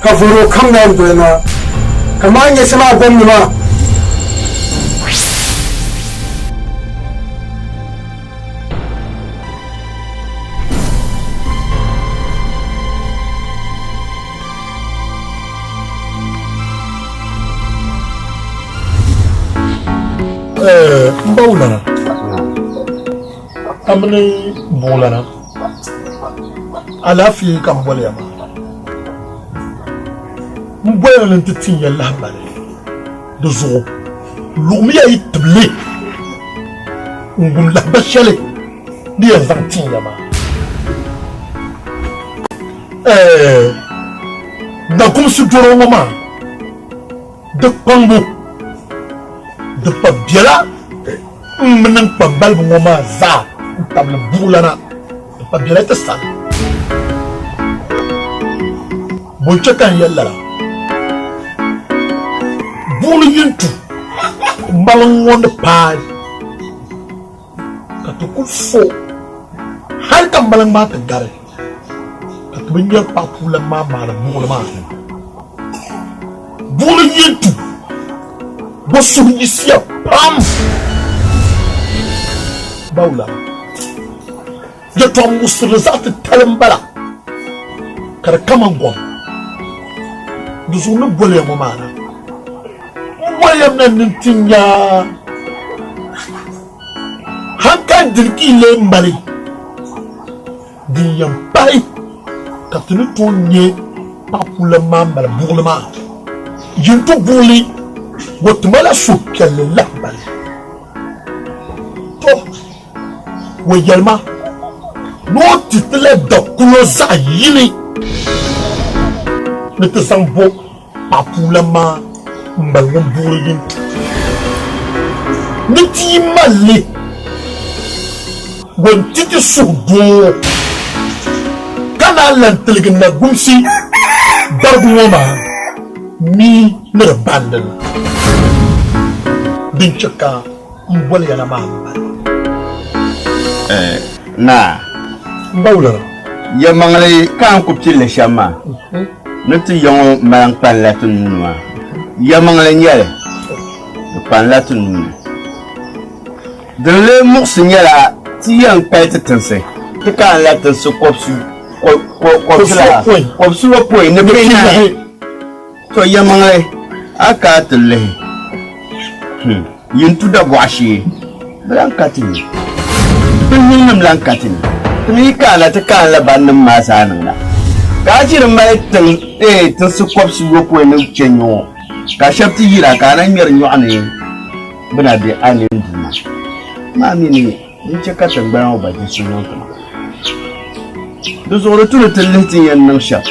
ka vɔri o kam na n-doli ma kaman nyɛ shɛm a gom ni maa. N ba wulana a mini buɣulana alaafee ka n boli ya maa n boliya ni n ti tin ya lahibali di zuɣu luɣimiya yi tibili n wum lahiba shɛli ni yɛn zaŋ tin ya maa Nakumsi doro ŋɔ maa di kpaŋbu di pa biɛla m mini n kpambaliba ŋɔ maa zaa n tabili buɣulana di pa biɛla ti sani. Bɔ n-chɛ ka n yɛli lala? Buɣuli yi n-tu maliŋ ŋɔ ni paai ka ti kul fo hal ka maliŋ maa ti gari. Ka ti bi ŋmɛri paɣa puulan maa maani buɣili maa. Buɣili yi du, bɛ suhu yiɣisiya pam. Bawula, yɛtɔɣ muɣisirili zaɣ titali m-bala, ka di kaman gom. Di zuɣu ni boliya ŋɔ maa na, m boliya mi na ni nti nya hankali dini ka yi lee mali. Din yɛn pahi ka ti ni tooi nya paɣapuulan maa mali buɣili maa, yintu buɣili o ti ma la suhupiɛlli lahibali. Tɔ! O yɛli ma ni o ti ti la dakulo zaɣ yini ni ti zaŋ bo paɣapuulan maa m-mali ŋun buɣiri yintu ni ti yi mali li. Ŋun ti ti suhudoo ka naan lan tiligi nagumsi barigu ŋɔ maa mi ni di bandi na. Din chɛ ka m boli ya na maa m-bala. Naa. M ba wulana. Yɛlimaŋli ka a ni ku pilli shɛm maa ni ti ya ŋɔ mali n-kpanila ti nuu ni maa. Yɛlimaŋli n-nyɛ li, di kpanila ti nuu ni. Din lee muɣisi nyɛla ti yɛn kali ti tinsi. Ti kaanila tinsi kɔbisiyopɔin ni pinahi. Tɔ yɛlimaŋli, a ka a ti lihi yin tu dabɔɣu shee, bɛ lan ka ti ni. Bɛ yiŋnim lan ka ti ni. Ti mi yi kaanila, ti kaanila bannim maa zaa niŋda. Ka a ʒiri mali tinsi kɔbisiyopɔin ni chɛ nyɔ ka shɛba ti yira ka a na ŋmɛri nyɔɣu ni. Bɛ na be a nini duu maa. Maa mi ni n chɛ ka tiŋgbana ŋɔ gba di so niŋ ti ma. Di zuɣu di tu ni ti lihi ti ni yɛn niŋ shɛm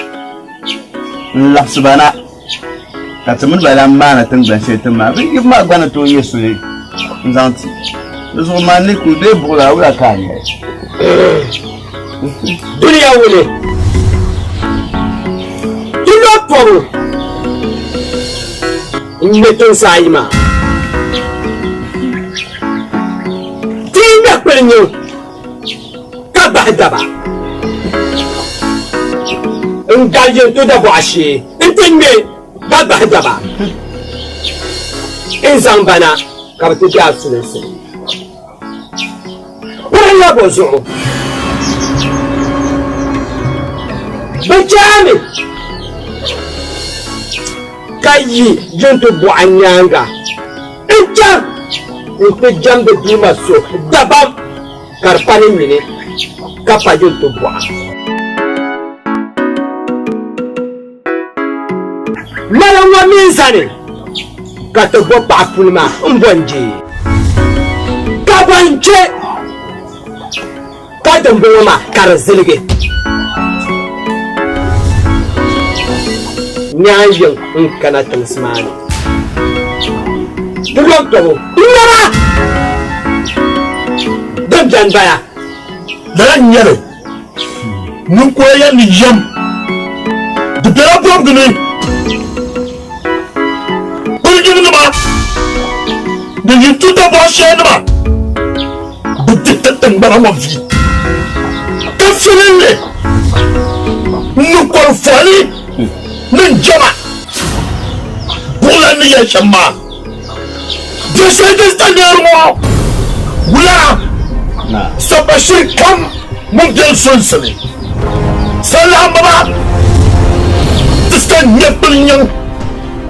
n-labisi ba na, ka ti mini ba lan maani tiŋgban shɛli ti maai. Bɛ yibu maa gba ni tooi nyɛ suli n-zaŋ ti. Di zuɣu man ni kul bee buɣili a, wula ka a nya li? Dunia wuli, ti lo tɔbu. N-ŋme tinsi ayi maa. Ti yi ŋme kpili nyiŋ ka bahi daba n-gari yɛnto dabɔɣu shee nti ŋme ka bahi daba n-zaŋ ba na ka bɛ ti be a sulinsi ni. Pirinla bɔ zuɣu? Bɛ chaami ka yi jinto buɣa nyaaŋa n-chaŋ nti jɛmdi Duuma so dabam ka di pa ni nyini ka pa jinto buɣa. Mali ŋɔ mi n-zani ka ti bo paɣa puli maa m-bo n-je. Ka bo n-che ka dimbɔŋɔ maa ka di ziligi. Nyaa yiŋ n-kana tiŋsi maa ni ti lɔbi tɔbu n-ŋmɛra din beni bala. Lala n-nyɛ li. Ninkura yɛli ni yɛm di bela bɔbigi ni kpirigirinima ni yintuta bɔɣu shɛlinima bi dihi ti tiŋgbana ŋɔ vi ka filinli ni kɔrifɔli ni jɛma buɣila ni yɛli shɛm maa. Di shɛli din sa neeri ŋɔ wula sapashiri kam ŋun be n sulinsi ni salaamba ba ti sa nya kpili nyaŋ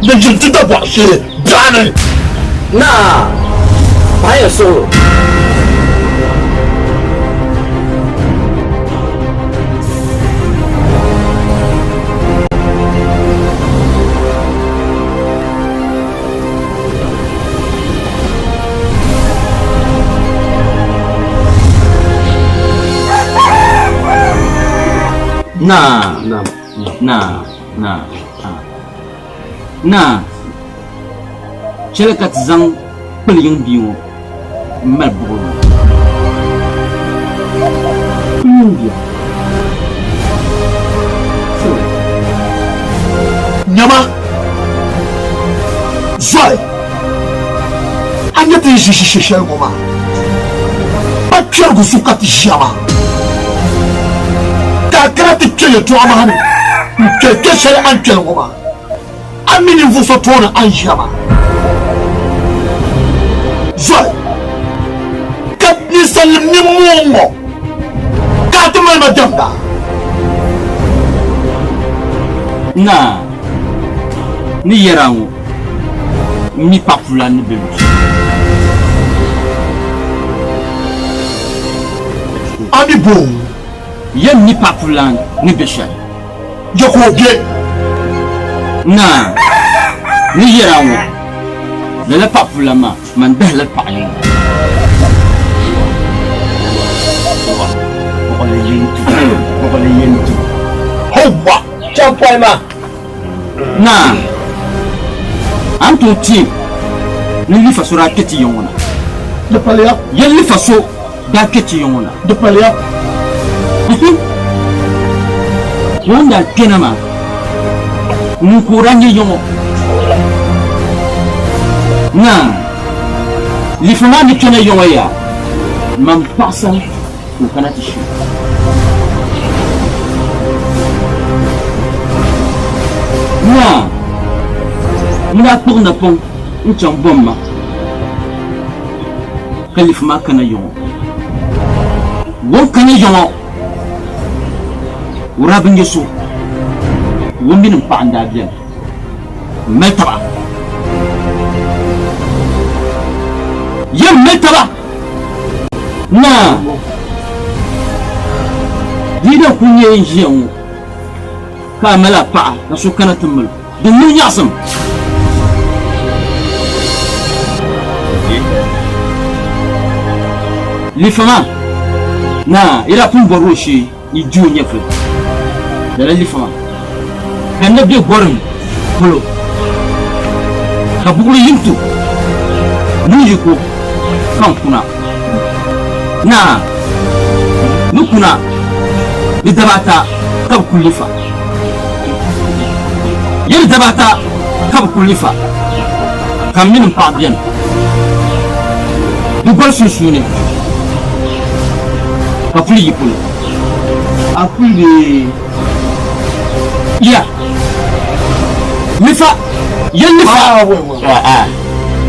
ni yili ti dabɔɣu shee biɛɣuni. Naa, Paɣa yɛn suɣili o. Naa, naa, naa, naa, chɛli ka ti zaŋ kpili yiŋ bia ŋɔ m-mali buɣili ŋɔ. Kpili yiŋ bia. Nyama, zɔri, a nya ti ni ʒi shishe shɛli ŋɔ maa, pa kpɛrigu zuɣu ka ti ʒiya maa, ka a kana ti kpe yɛtɔɣa maa ni n-kpɛri kpe shɛli a ni kpɛri ŋɔ maa, a mi ninvuɣ so tooni a ni ʒiya maa. Zɔri, ka ninsalinim nimmoo ŋ-ŋɔ ka a ti mali ma diɛmda. Naa ni yɛra ŋɔ m mi paɣapula ni be luɣ shɛli. A mi bo? Yɛm mi paɣapula ni be shɛli. Ya ka o be? Naa ni yɛra ŋɔ, lala paɣapula maa man dahila paɣa yiŋga. Hɔwa! Chaŋ pɔi maa. Naa, a ni tooi teei ni lifa so daa kpe ti ya ŋɔ na? Di paliya. Ya lifa so daa kpe ti ya ŋɔ na? Di paliya. Ka o ni daa kpɛna maa, ŋun ka o daa nyɛ ya ŋɔ? Naa, lifa maa ni kpɛna ya ŋɔ yaa, man paɣ sani ka o kana ti shee. Naa, n daa kpuɣi napɔŋ n-chaŋ bom ma, ka lifu maa kana ya ŋɔ. O ni kana ya ŋɔ, o daa bi nya so, o mini m paɣa n-daa beni m-mali taba. Yɛm mali taba! Naa, di yi kul nyɛ n ʒiya ŋɔ ka a mali a paɣa ka so kana ti mali o, di niŋ nyaɣisim. Lifa maa, naa, yi daa pun bɔri o shee yi di o nyɛvili lala lifa maa, ka n na be gɔrim polo ka buɣili yim ti o ni o yiko ka n kuna. Naa ni kuna di daba ata ka bɛ kuli lifa. Yɛli di daba ata ka bɛ kuli lifa ka m mini m paɣa beni di goli sunsuuni ka kuli yi polo. A kuli bee? Ya! Lifa! Yɛli lifa!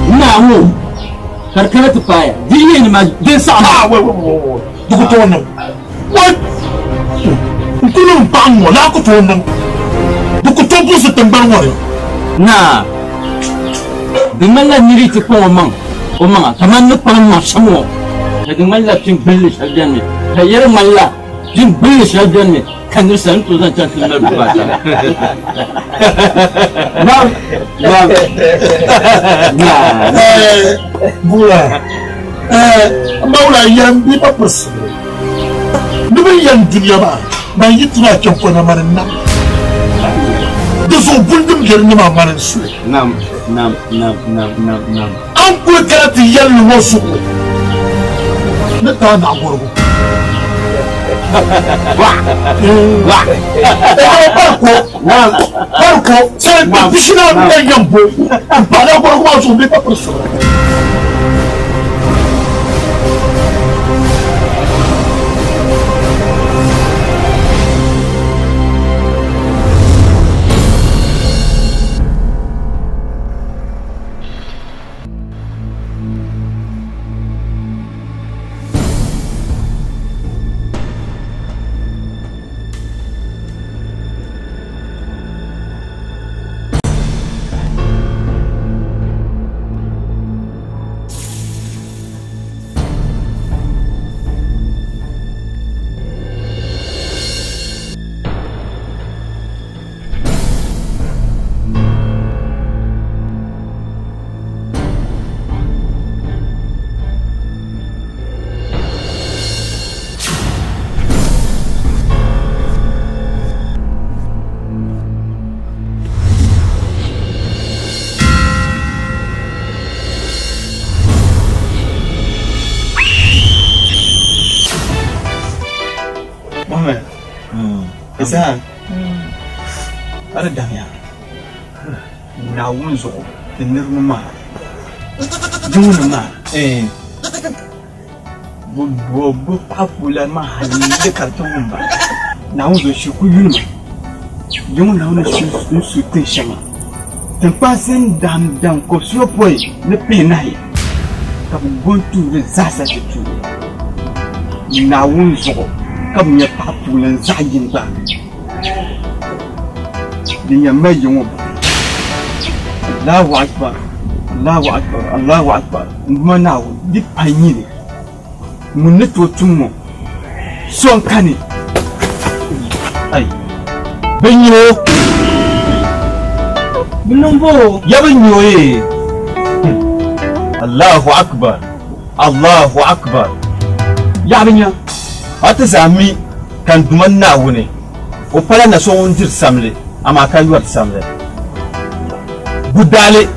Naa ŋɔ! Ka di kana ti paaya, di yi yɛn ni maa din saɣim. Ah, wai, wai, wai, wai, di ku tooi niŋ. Wai! N ku niŋ paɣa ŋ-ŋɔ, laa ku tooi niŋ. Di ku tooi buɣisi tiŋgbani ŋɔ ni. Naa, di ŋmanila nir yi ti kpaŋ omaŋ omaŋa kaman ni kpaŋ maŋ shɛm ŋɔ, ka di ŋmanila pin gbilli shɛli beni mi, ka yɛri ŋmanila pin gbilli shɛli beni mi ka nir sani tooi zaŋ chaŋ ti mali bukaata. Naam, naam, naam. Bula, m ba wula yɛn bi pa pirisibiri ni bɛ yɛn dunia maa ban yi ti maa kpɛm kɔna mani nam. Di zuɣu buni din be di ni maa mani n-su li. Nam, nam, nam, nam, nam, nam. A ni kuli kana ti yɛli li ŋɔ zuɣu ni ti a naɣigɔrigu. Bariko, bariko, sali pishinaanu n yɛn bo m-pahi naɣigɔrigu maa zuɣu bee pa pirisibiri. Saha ka di damya Naawuni zuɣu ni niriba maa jiŋli maa eh bɛ paɣa puulani maa hali di ka di ti wum ba Naawuni zuɣu shikuru yuli ma jiŋli Naawuni ni su tin shɛŋa tinkpansi n-dahim daŋ kɔbisiyɔpɔi ni pihinahi ka bɛ go n-tuuri zaasa ti tuuri Naawuni zuɣu ka bɛ nya paɣa puulani zaɣ yini gba. Din yɛn mali yi ŋɔ Allahu Akbar Allahu Akbar Allahu Akbar n Duuma Naawuni di pa nyini ŋun ni tooi tum ŋɔ so n kani ai bɛ nyɛ o Bɛ niŋ bo o. Ya bɛ nyɛ o yee Allahu Akbar Allahu Akbar Yaɣa bɛ nya a ti zaa mi ka n Duuma Naawuni O pala na so ŋun diri samli, amaa ka yɔri samli. Budaali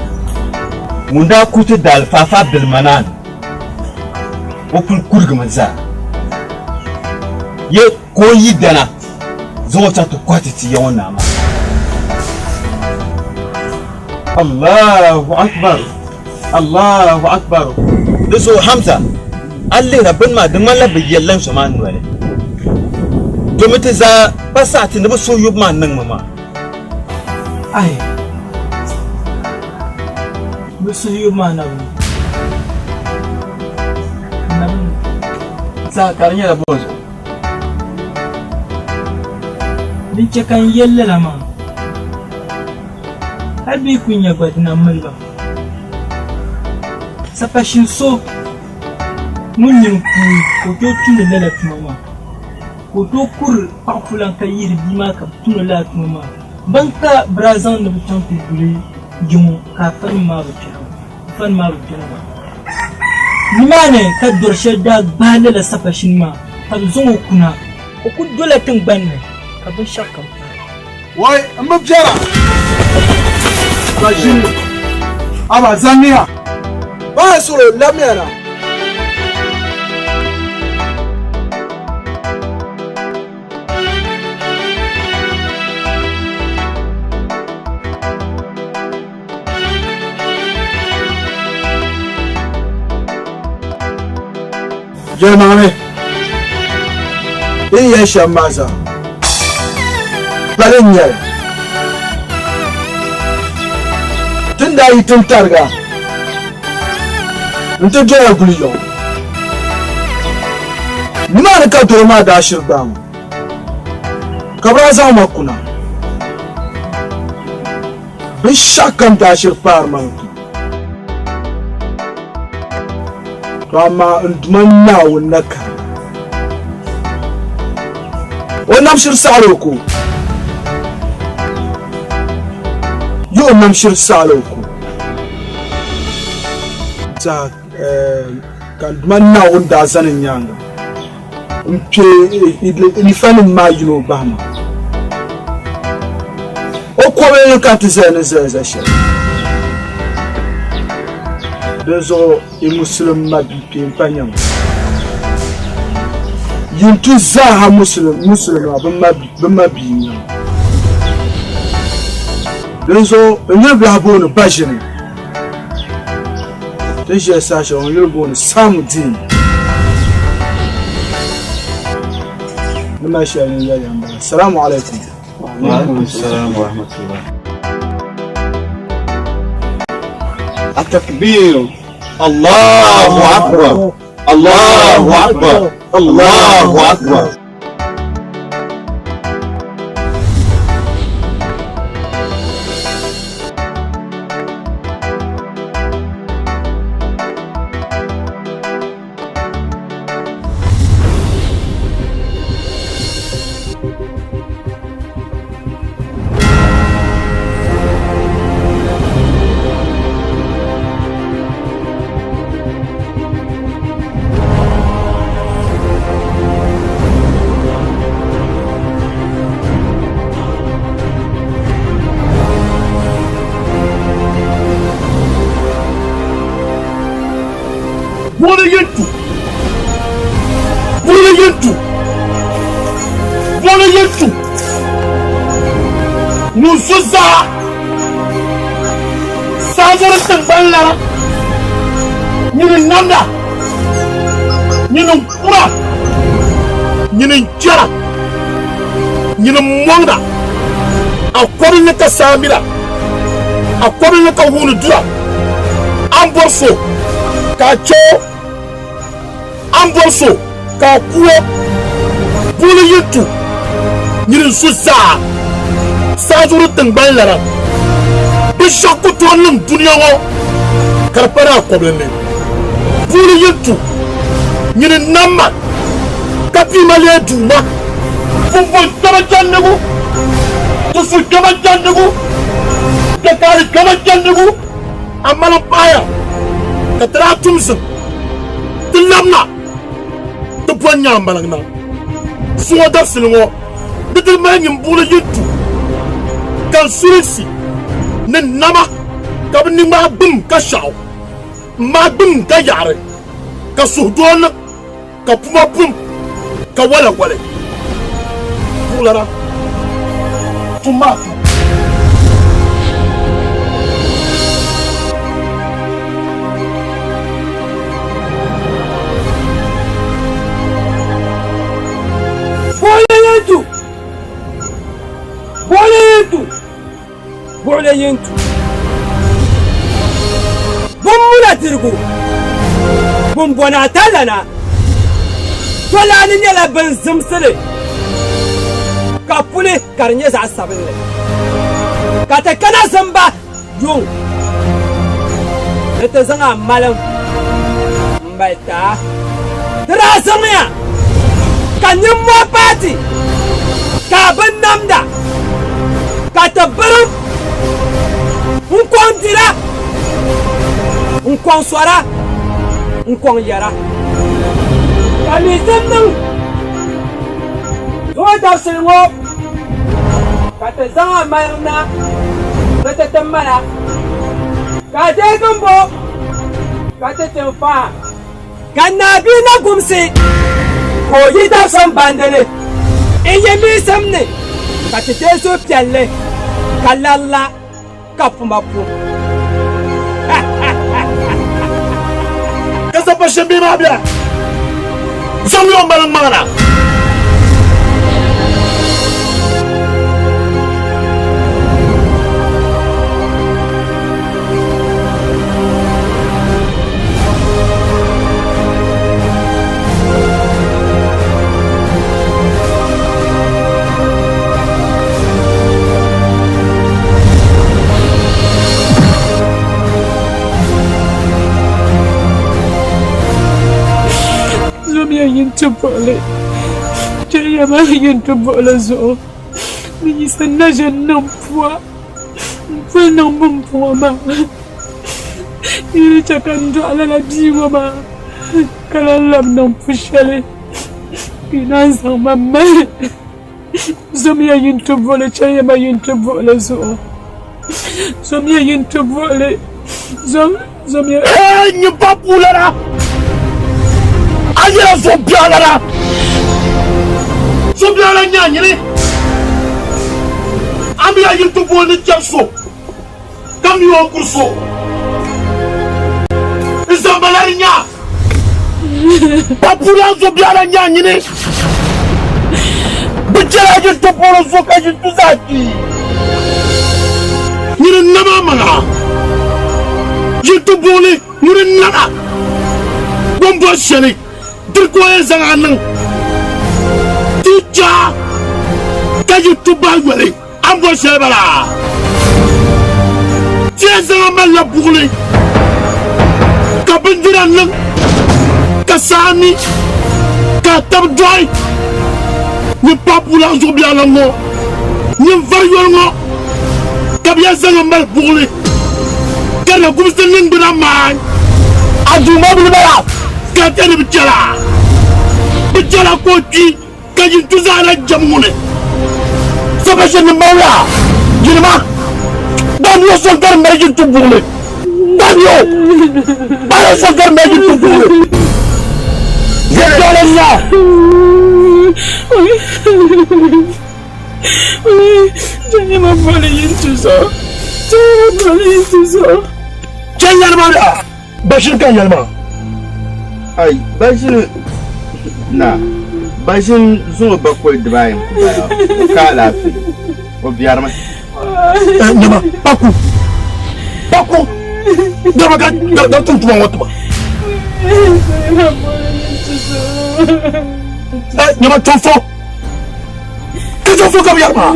ŋun daa ku ti daali Faafa Abdulmanaan, o kuli kurigimi zaa. Ye ka o yidana zaŋ o chaŋ ti kɔhi ti ti ya ŋɔ naa maa. Allahu Akbar! Allahu Akbar! Di zuɣu Hamza, a lihira bini maa di ŋmanila bɛ yɛlila n zo maa noli. Domi ti zaa pa saɣi ti ni bɛ suhuyubu maa niŋmi maa. Ahi! Bɛ suhuyubu maa na bi niŋ. Na bi niŋ. Zaa ka di nyɛla bɔ zuɣu? Din chɛ ka n yɛli lala maa, hal bɛ yi kul nya gba di na mili ba. Sapashin so ŋun nini kuui ka o tooi tumdi lala tuma maa, ka o tooi kuri paɣifulan ka yihiri bia maa ka bɛ tumdi lala tuma maa, bɛn ka bɛ daa zaŋ ni bɛ chaŋ ti guli yiŋɔ ka afanim maa bi kpɛra afanim maa bi kpɛra maa. Nimaani ka dɔr shɛli daa gbahi lala sapashini maa ka bɛ zaŋ o kuna. O kul dola tiŋgbani ni ka binshɛɣukam paai. Wai, m bi biɛra ka ʒini aba zaniya. Bahi solo lamiya na. Yɛlimaŋli, bɛ ni yɛli shɛm maa zaa pali n-nyɛ li. Ti ni daa yi tintariga nti doya guli ya ŋɔ, nimaani ka doro maa daa shiri gbaai ma, ka bɛ daa zaŋ ma kuna. Binshɛɣukam daa shiri paari ma n-ku. To amaa n Duuma Naawuni na kari ma. O nam shiri saɣila o ko. Yi o nam shiri saɣila o ko. Saha ka n Duuma Naawuni daa zani n nyaaŋa m-kpe lifanim maa yino bahi ma. O kɔbili ni ka ti zaya ni zaya za shɛli. Dinzuɣu yi Musulim mabia kpee m-pa nyama. Yintu zaaha Musulima bɛ mabia n-nyama. Dinzuɣu n yuli bilahi booni Baʒini. Ti ni ʒiya saha shɛli ŋɔ n yuli booni Samudin. Ni mali shɛli ni yɛli ya m-bala. Salamu alaikum. Wa alaikum salam wa rahmatullah. Atakbir. Allahu akbar. Allahu akbar. Allahu akbar. Buɣili yin tu. Buɣili yin tu. Buɣili yin tu. Ŋun su zaa saazuri tiŋgbani lana, nyini n-namda, nyini n-kura, nyini n-chɛra, nyini m-mɔŋda, a kɔbili ni ka saa mira, a kɔbili ni ka wuuni dura, a ni bɔri so ka a chɛ o, a ni bɔri so ka a ku o, buɣili yi tu nyini n-su zaa saazuri tiŋgbani lana, binshɛɣu ku tooi niŋ dunia ŋɔ ka di pa ni a kɔbili ni. Buɣili yi tu nyini n-nam ma ka pii ma leei Duuma. Pumpɔŋ kpɛma chandigu, tufu kpɛma chandigu, kpɛkaari kpɛma chandigu, a mali m-pahiya ka ti daa tum zim ti labina ti bɔri nyaambaliŋ na. Zuŋɔ dabisili ŋɔ di ti mali nyin buɣili yi tu ka n sulinsi ni nama ka bɛ ni ŋmaai gbum ka shɛɣu, m-maai gbum ka yaɣiri, ka suhudoo niŋ ka puma pum ka wala wali. Buɣilana, tum maa tum. Buɣili yin tu! Buɣili yin tu! Buɣili yin tu! Bun muna dirigu, bun bɔna atalana, tolani nyɛla bin zimsili ka puli ka di nyɛ zaɣ sabinli, ka ti kana zimba yuŋ ni ti zaŋ a malim m-mali ti a. Ti daa zaŋya ka nimmɔhi paai ti, ka a bi namda, ka ti birim n-kɔŋ dira, n-kɔŋ sɔra, n-kɔŋ yɛra. Ka miisim niŋ zuŋɔ dabisili ŋɔ ka ti zaŋ a maliŋ na ni ti ti mana, ka a deei gimbo ka ti ti n-fa a. Ka Naa bia Nagumsi ka o yi dabisam bandi ni n-yi miisim ni ka ti deei suhupiɛlli ka lari la ka puma pum. Ka sapashin bihi maa bɛla, Zaŋmiya o mali ŋmaŋ na. Zomiya yin ti buɣili, chɛliya ma yin ti buɣili zuɣu ni Yisa na ʒe n-niŋ pua. M puli niŋ pumpɔŋɔ maa, yi ni chɛ ka n dɔɣi lala bia ŋɔ maa, ka lan labi niŋ pu shɛli, ka yi naan zaŋ ma mali. Zomiya yi ni ti buɣili, chɛliya ma yi ni ti buɣili zuɣu. Zomiya yi ni ti buɣili, zomiya. Hey, nyin pa puulana! A nyɛla zuɣubiɛɣulana! Zuɣubiɛɣulana n-nyɛ a nyini! A mi a yi ti booni chɛri so, ka mi o kuri so. N zambala di nya pa puulana zuɣubiɛɣulana n-nyɛ a nyini! Bɛ chɛla a yi ti booni so ka yi ti zaa kpi. Nyini n-nam a maŋa. Yi ti booni ŋuni n-nam a. O ni bɔri shɛli diri ka o yɛn zaŋ a niŋ. Ti chɛ a ka yi ti bahi yoli a ni bɔri shɛli bala. Ti yɛn zaŋ a malila buɣili ka bindira niŋ ka saa mi ka a tab dɔɣi. Nyin paɣa puulan zuɣubiɛɣu ŋɔ, nyin vari yoli ŋɔ ka bɛ yɛn zaŋ a mali buɣili ka di na gumsi niŋgbuna maai. A Duuma bili bala ka a ni bi chɛla, bɛ chɛla ka o kpi ka yin tu zaa na jɛm ŋuni. Sapashinnim mawula yinima, baŋmiya so n-gari mali yin tu buɣili. Baŋmiya o, baŋmiya so n-gari mali yin tu buɣili. Yɛltɔɣili n-nya. Nima boli yin tuzuɣu. Nima boli yin tuzuɣu. Chɛ yɛli ma daa, Bashir ka yɛli maa. Ai, Bashir na, Bashir zuŋɔ bakoli dibaayi n-ku bala, o ka alaafee, o biɛrimi. Nima, Paku, Paku, dama ka da tum tuma ŋɔ tuma. Nima, chɔfɔ, ka chɔfɔ ka bi yɛri maa.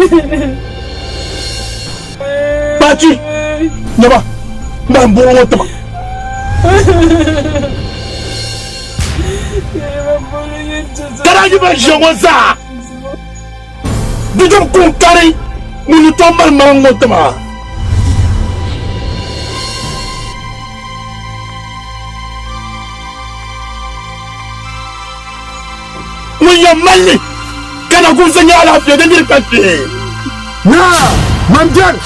Kpaachi, nyaba, n bahi m buɣili ŋɔ tima. Ka daa yi ban ʒiya ŋɔ zaa di dɔb kuŋ kari ŋun ni tooi mali maliŋ ŋɔ tima. Ŋun yɛn mali li ka na gumsi nyɛ alaafee di niri ka kpee. Naa, man biɛri.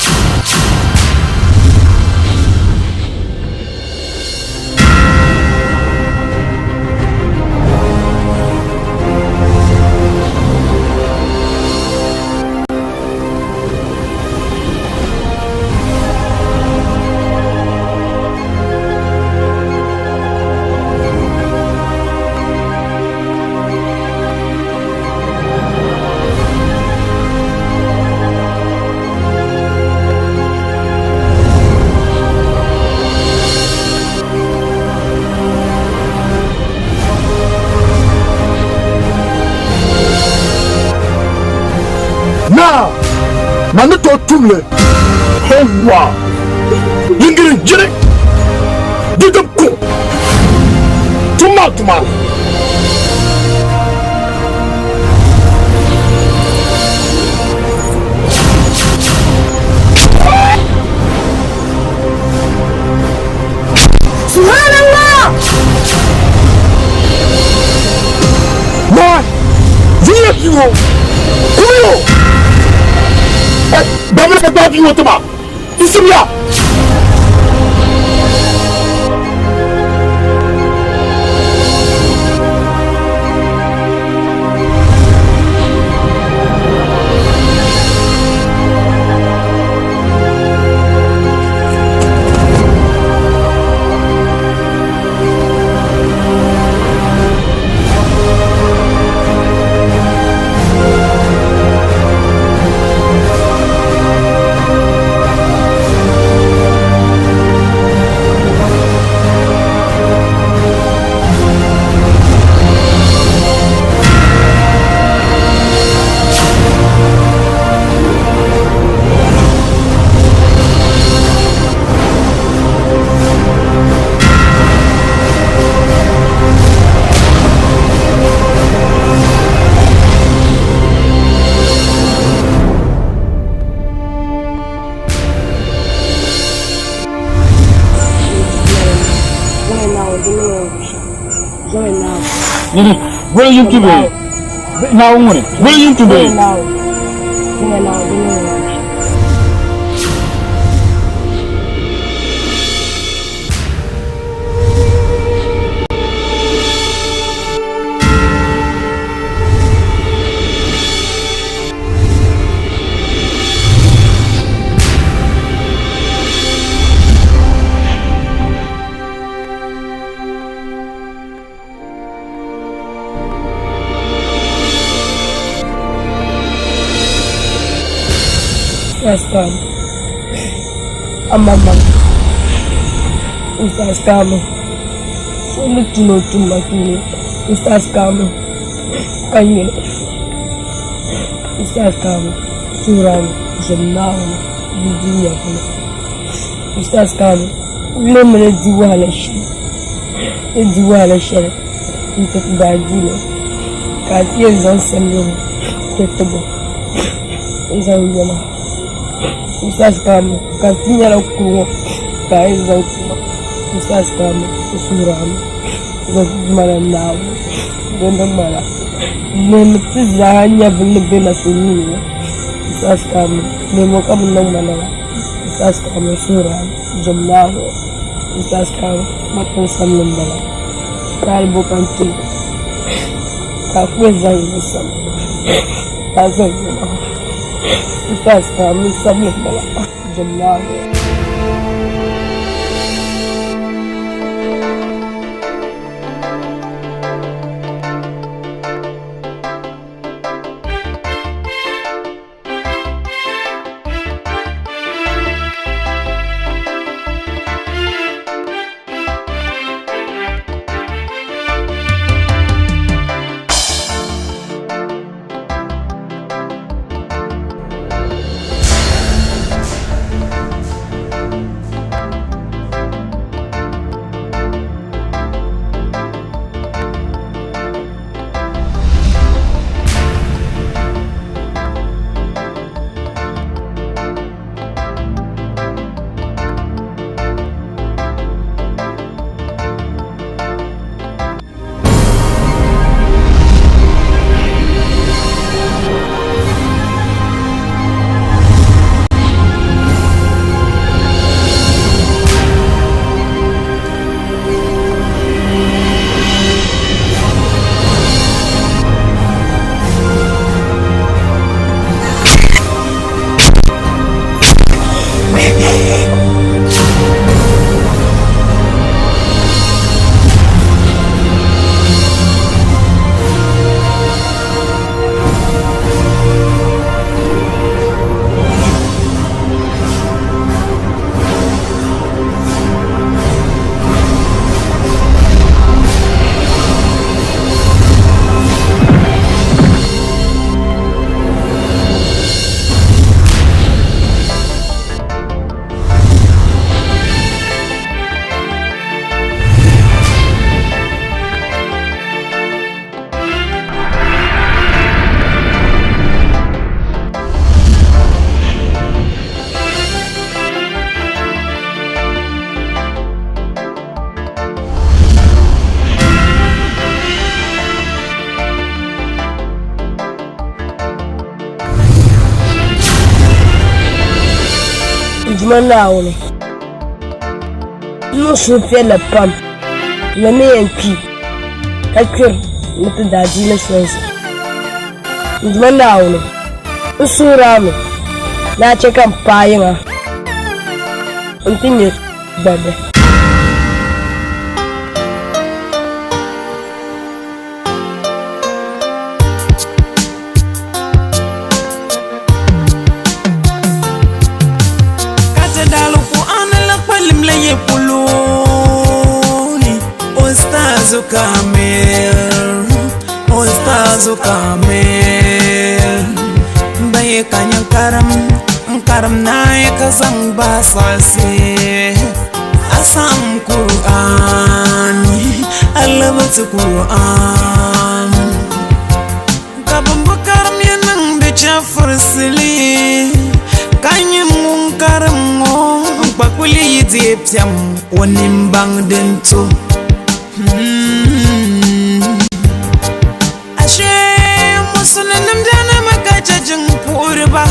Naa, man ni tooi tum li. Hɔwa! Yingiri jiri di dib ku tum maa tuma. Subhanallah! Ma, viya biyo, kuyo. Bamina ka daa biyo tima. Isimya! Nini, wala yin tube. Naawuni ŋuni, wala yin tube. Ustaz Amaman Ustaz Kamu So ni tum o tum ma tuuni Ustaz Kamu ka nyuli Ustaz Kamu suurami zom Naawuni di dunia puuni Ustaz Kamu lihimi ni di wahala shɛli ni di wahala shɛli n-ti daadiini ka a ti yɛn zaŋ samli ti tibo n-zaŋ yɛma Ustaz Kamu ka ti nyɛla kuri ŋɔ ka a yɛn zaŋ ti ma Ustaz Kamu n suhiri a mi zaŋ ti Duuma la Naawuni din ni ŋmana lihimi ti zaa nyɛvili ni be na so nuu ni ŋɔ Ustaz Kamu lihimi ka bi niŋ ma lala Ustaz Kamu n suhiri a mi zom Naawuni Ustaz Kamu ma kpini samli m-bala taali bo ka n tum ka a ku yɛn zaŋ yi samli ka a zaŋ yɛma. Ustaz Kamil sabili m-bala. Jim Naawuni. N Duuma Naawuni, n niŋ suhupiɛlli pam ni n ni yɛn kpi ka kpiri ni ti daadiini soli zuɣu. N Duuma Naawuni, n suhir a mi ni a chɛ ka m paai yiŋa nti nya gbabbi. Ka ti daalikuɣani la kpalim la yi polo ni Ustazu Kamil, Ustazu Kamil. Ba yi ka nyin karim, n karim naai ka zaŋ ba saɣisi a saɣim Kur'an, a labi ti Kur'an. Ka bɛn bi karim ya niŋ di chɛfurisili, ka nyin ŋun karim ŋɔ n-kpa kuli yi deei piɛm o nini baŋ din to. Ashee musulinim danima ka chɛ jiŋ puhiriba.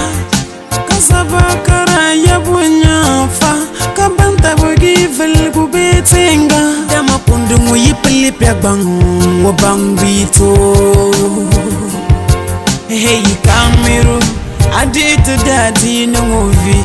Ka zaba kara yabu nyaafa, ka ban tabigi viligu bee tiŋga. Dama kundi ŋɔ yi pili piɛgbaŋ o baŋ bi tooi. Hey Kamiru, a dihi ti daadiini ŋɔ vi.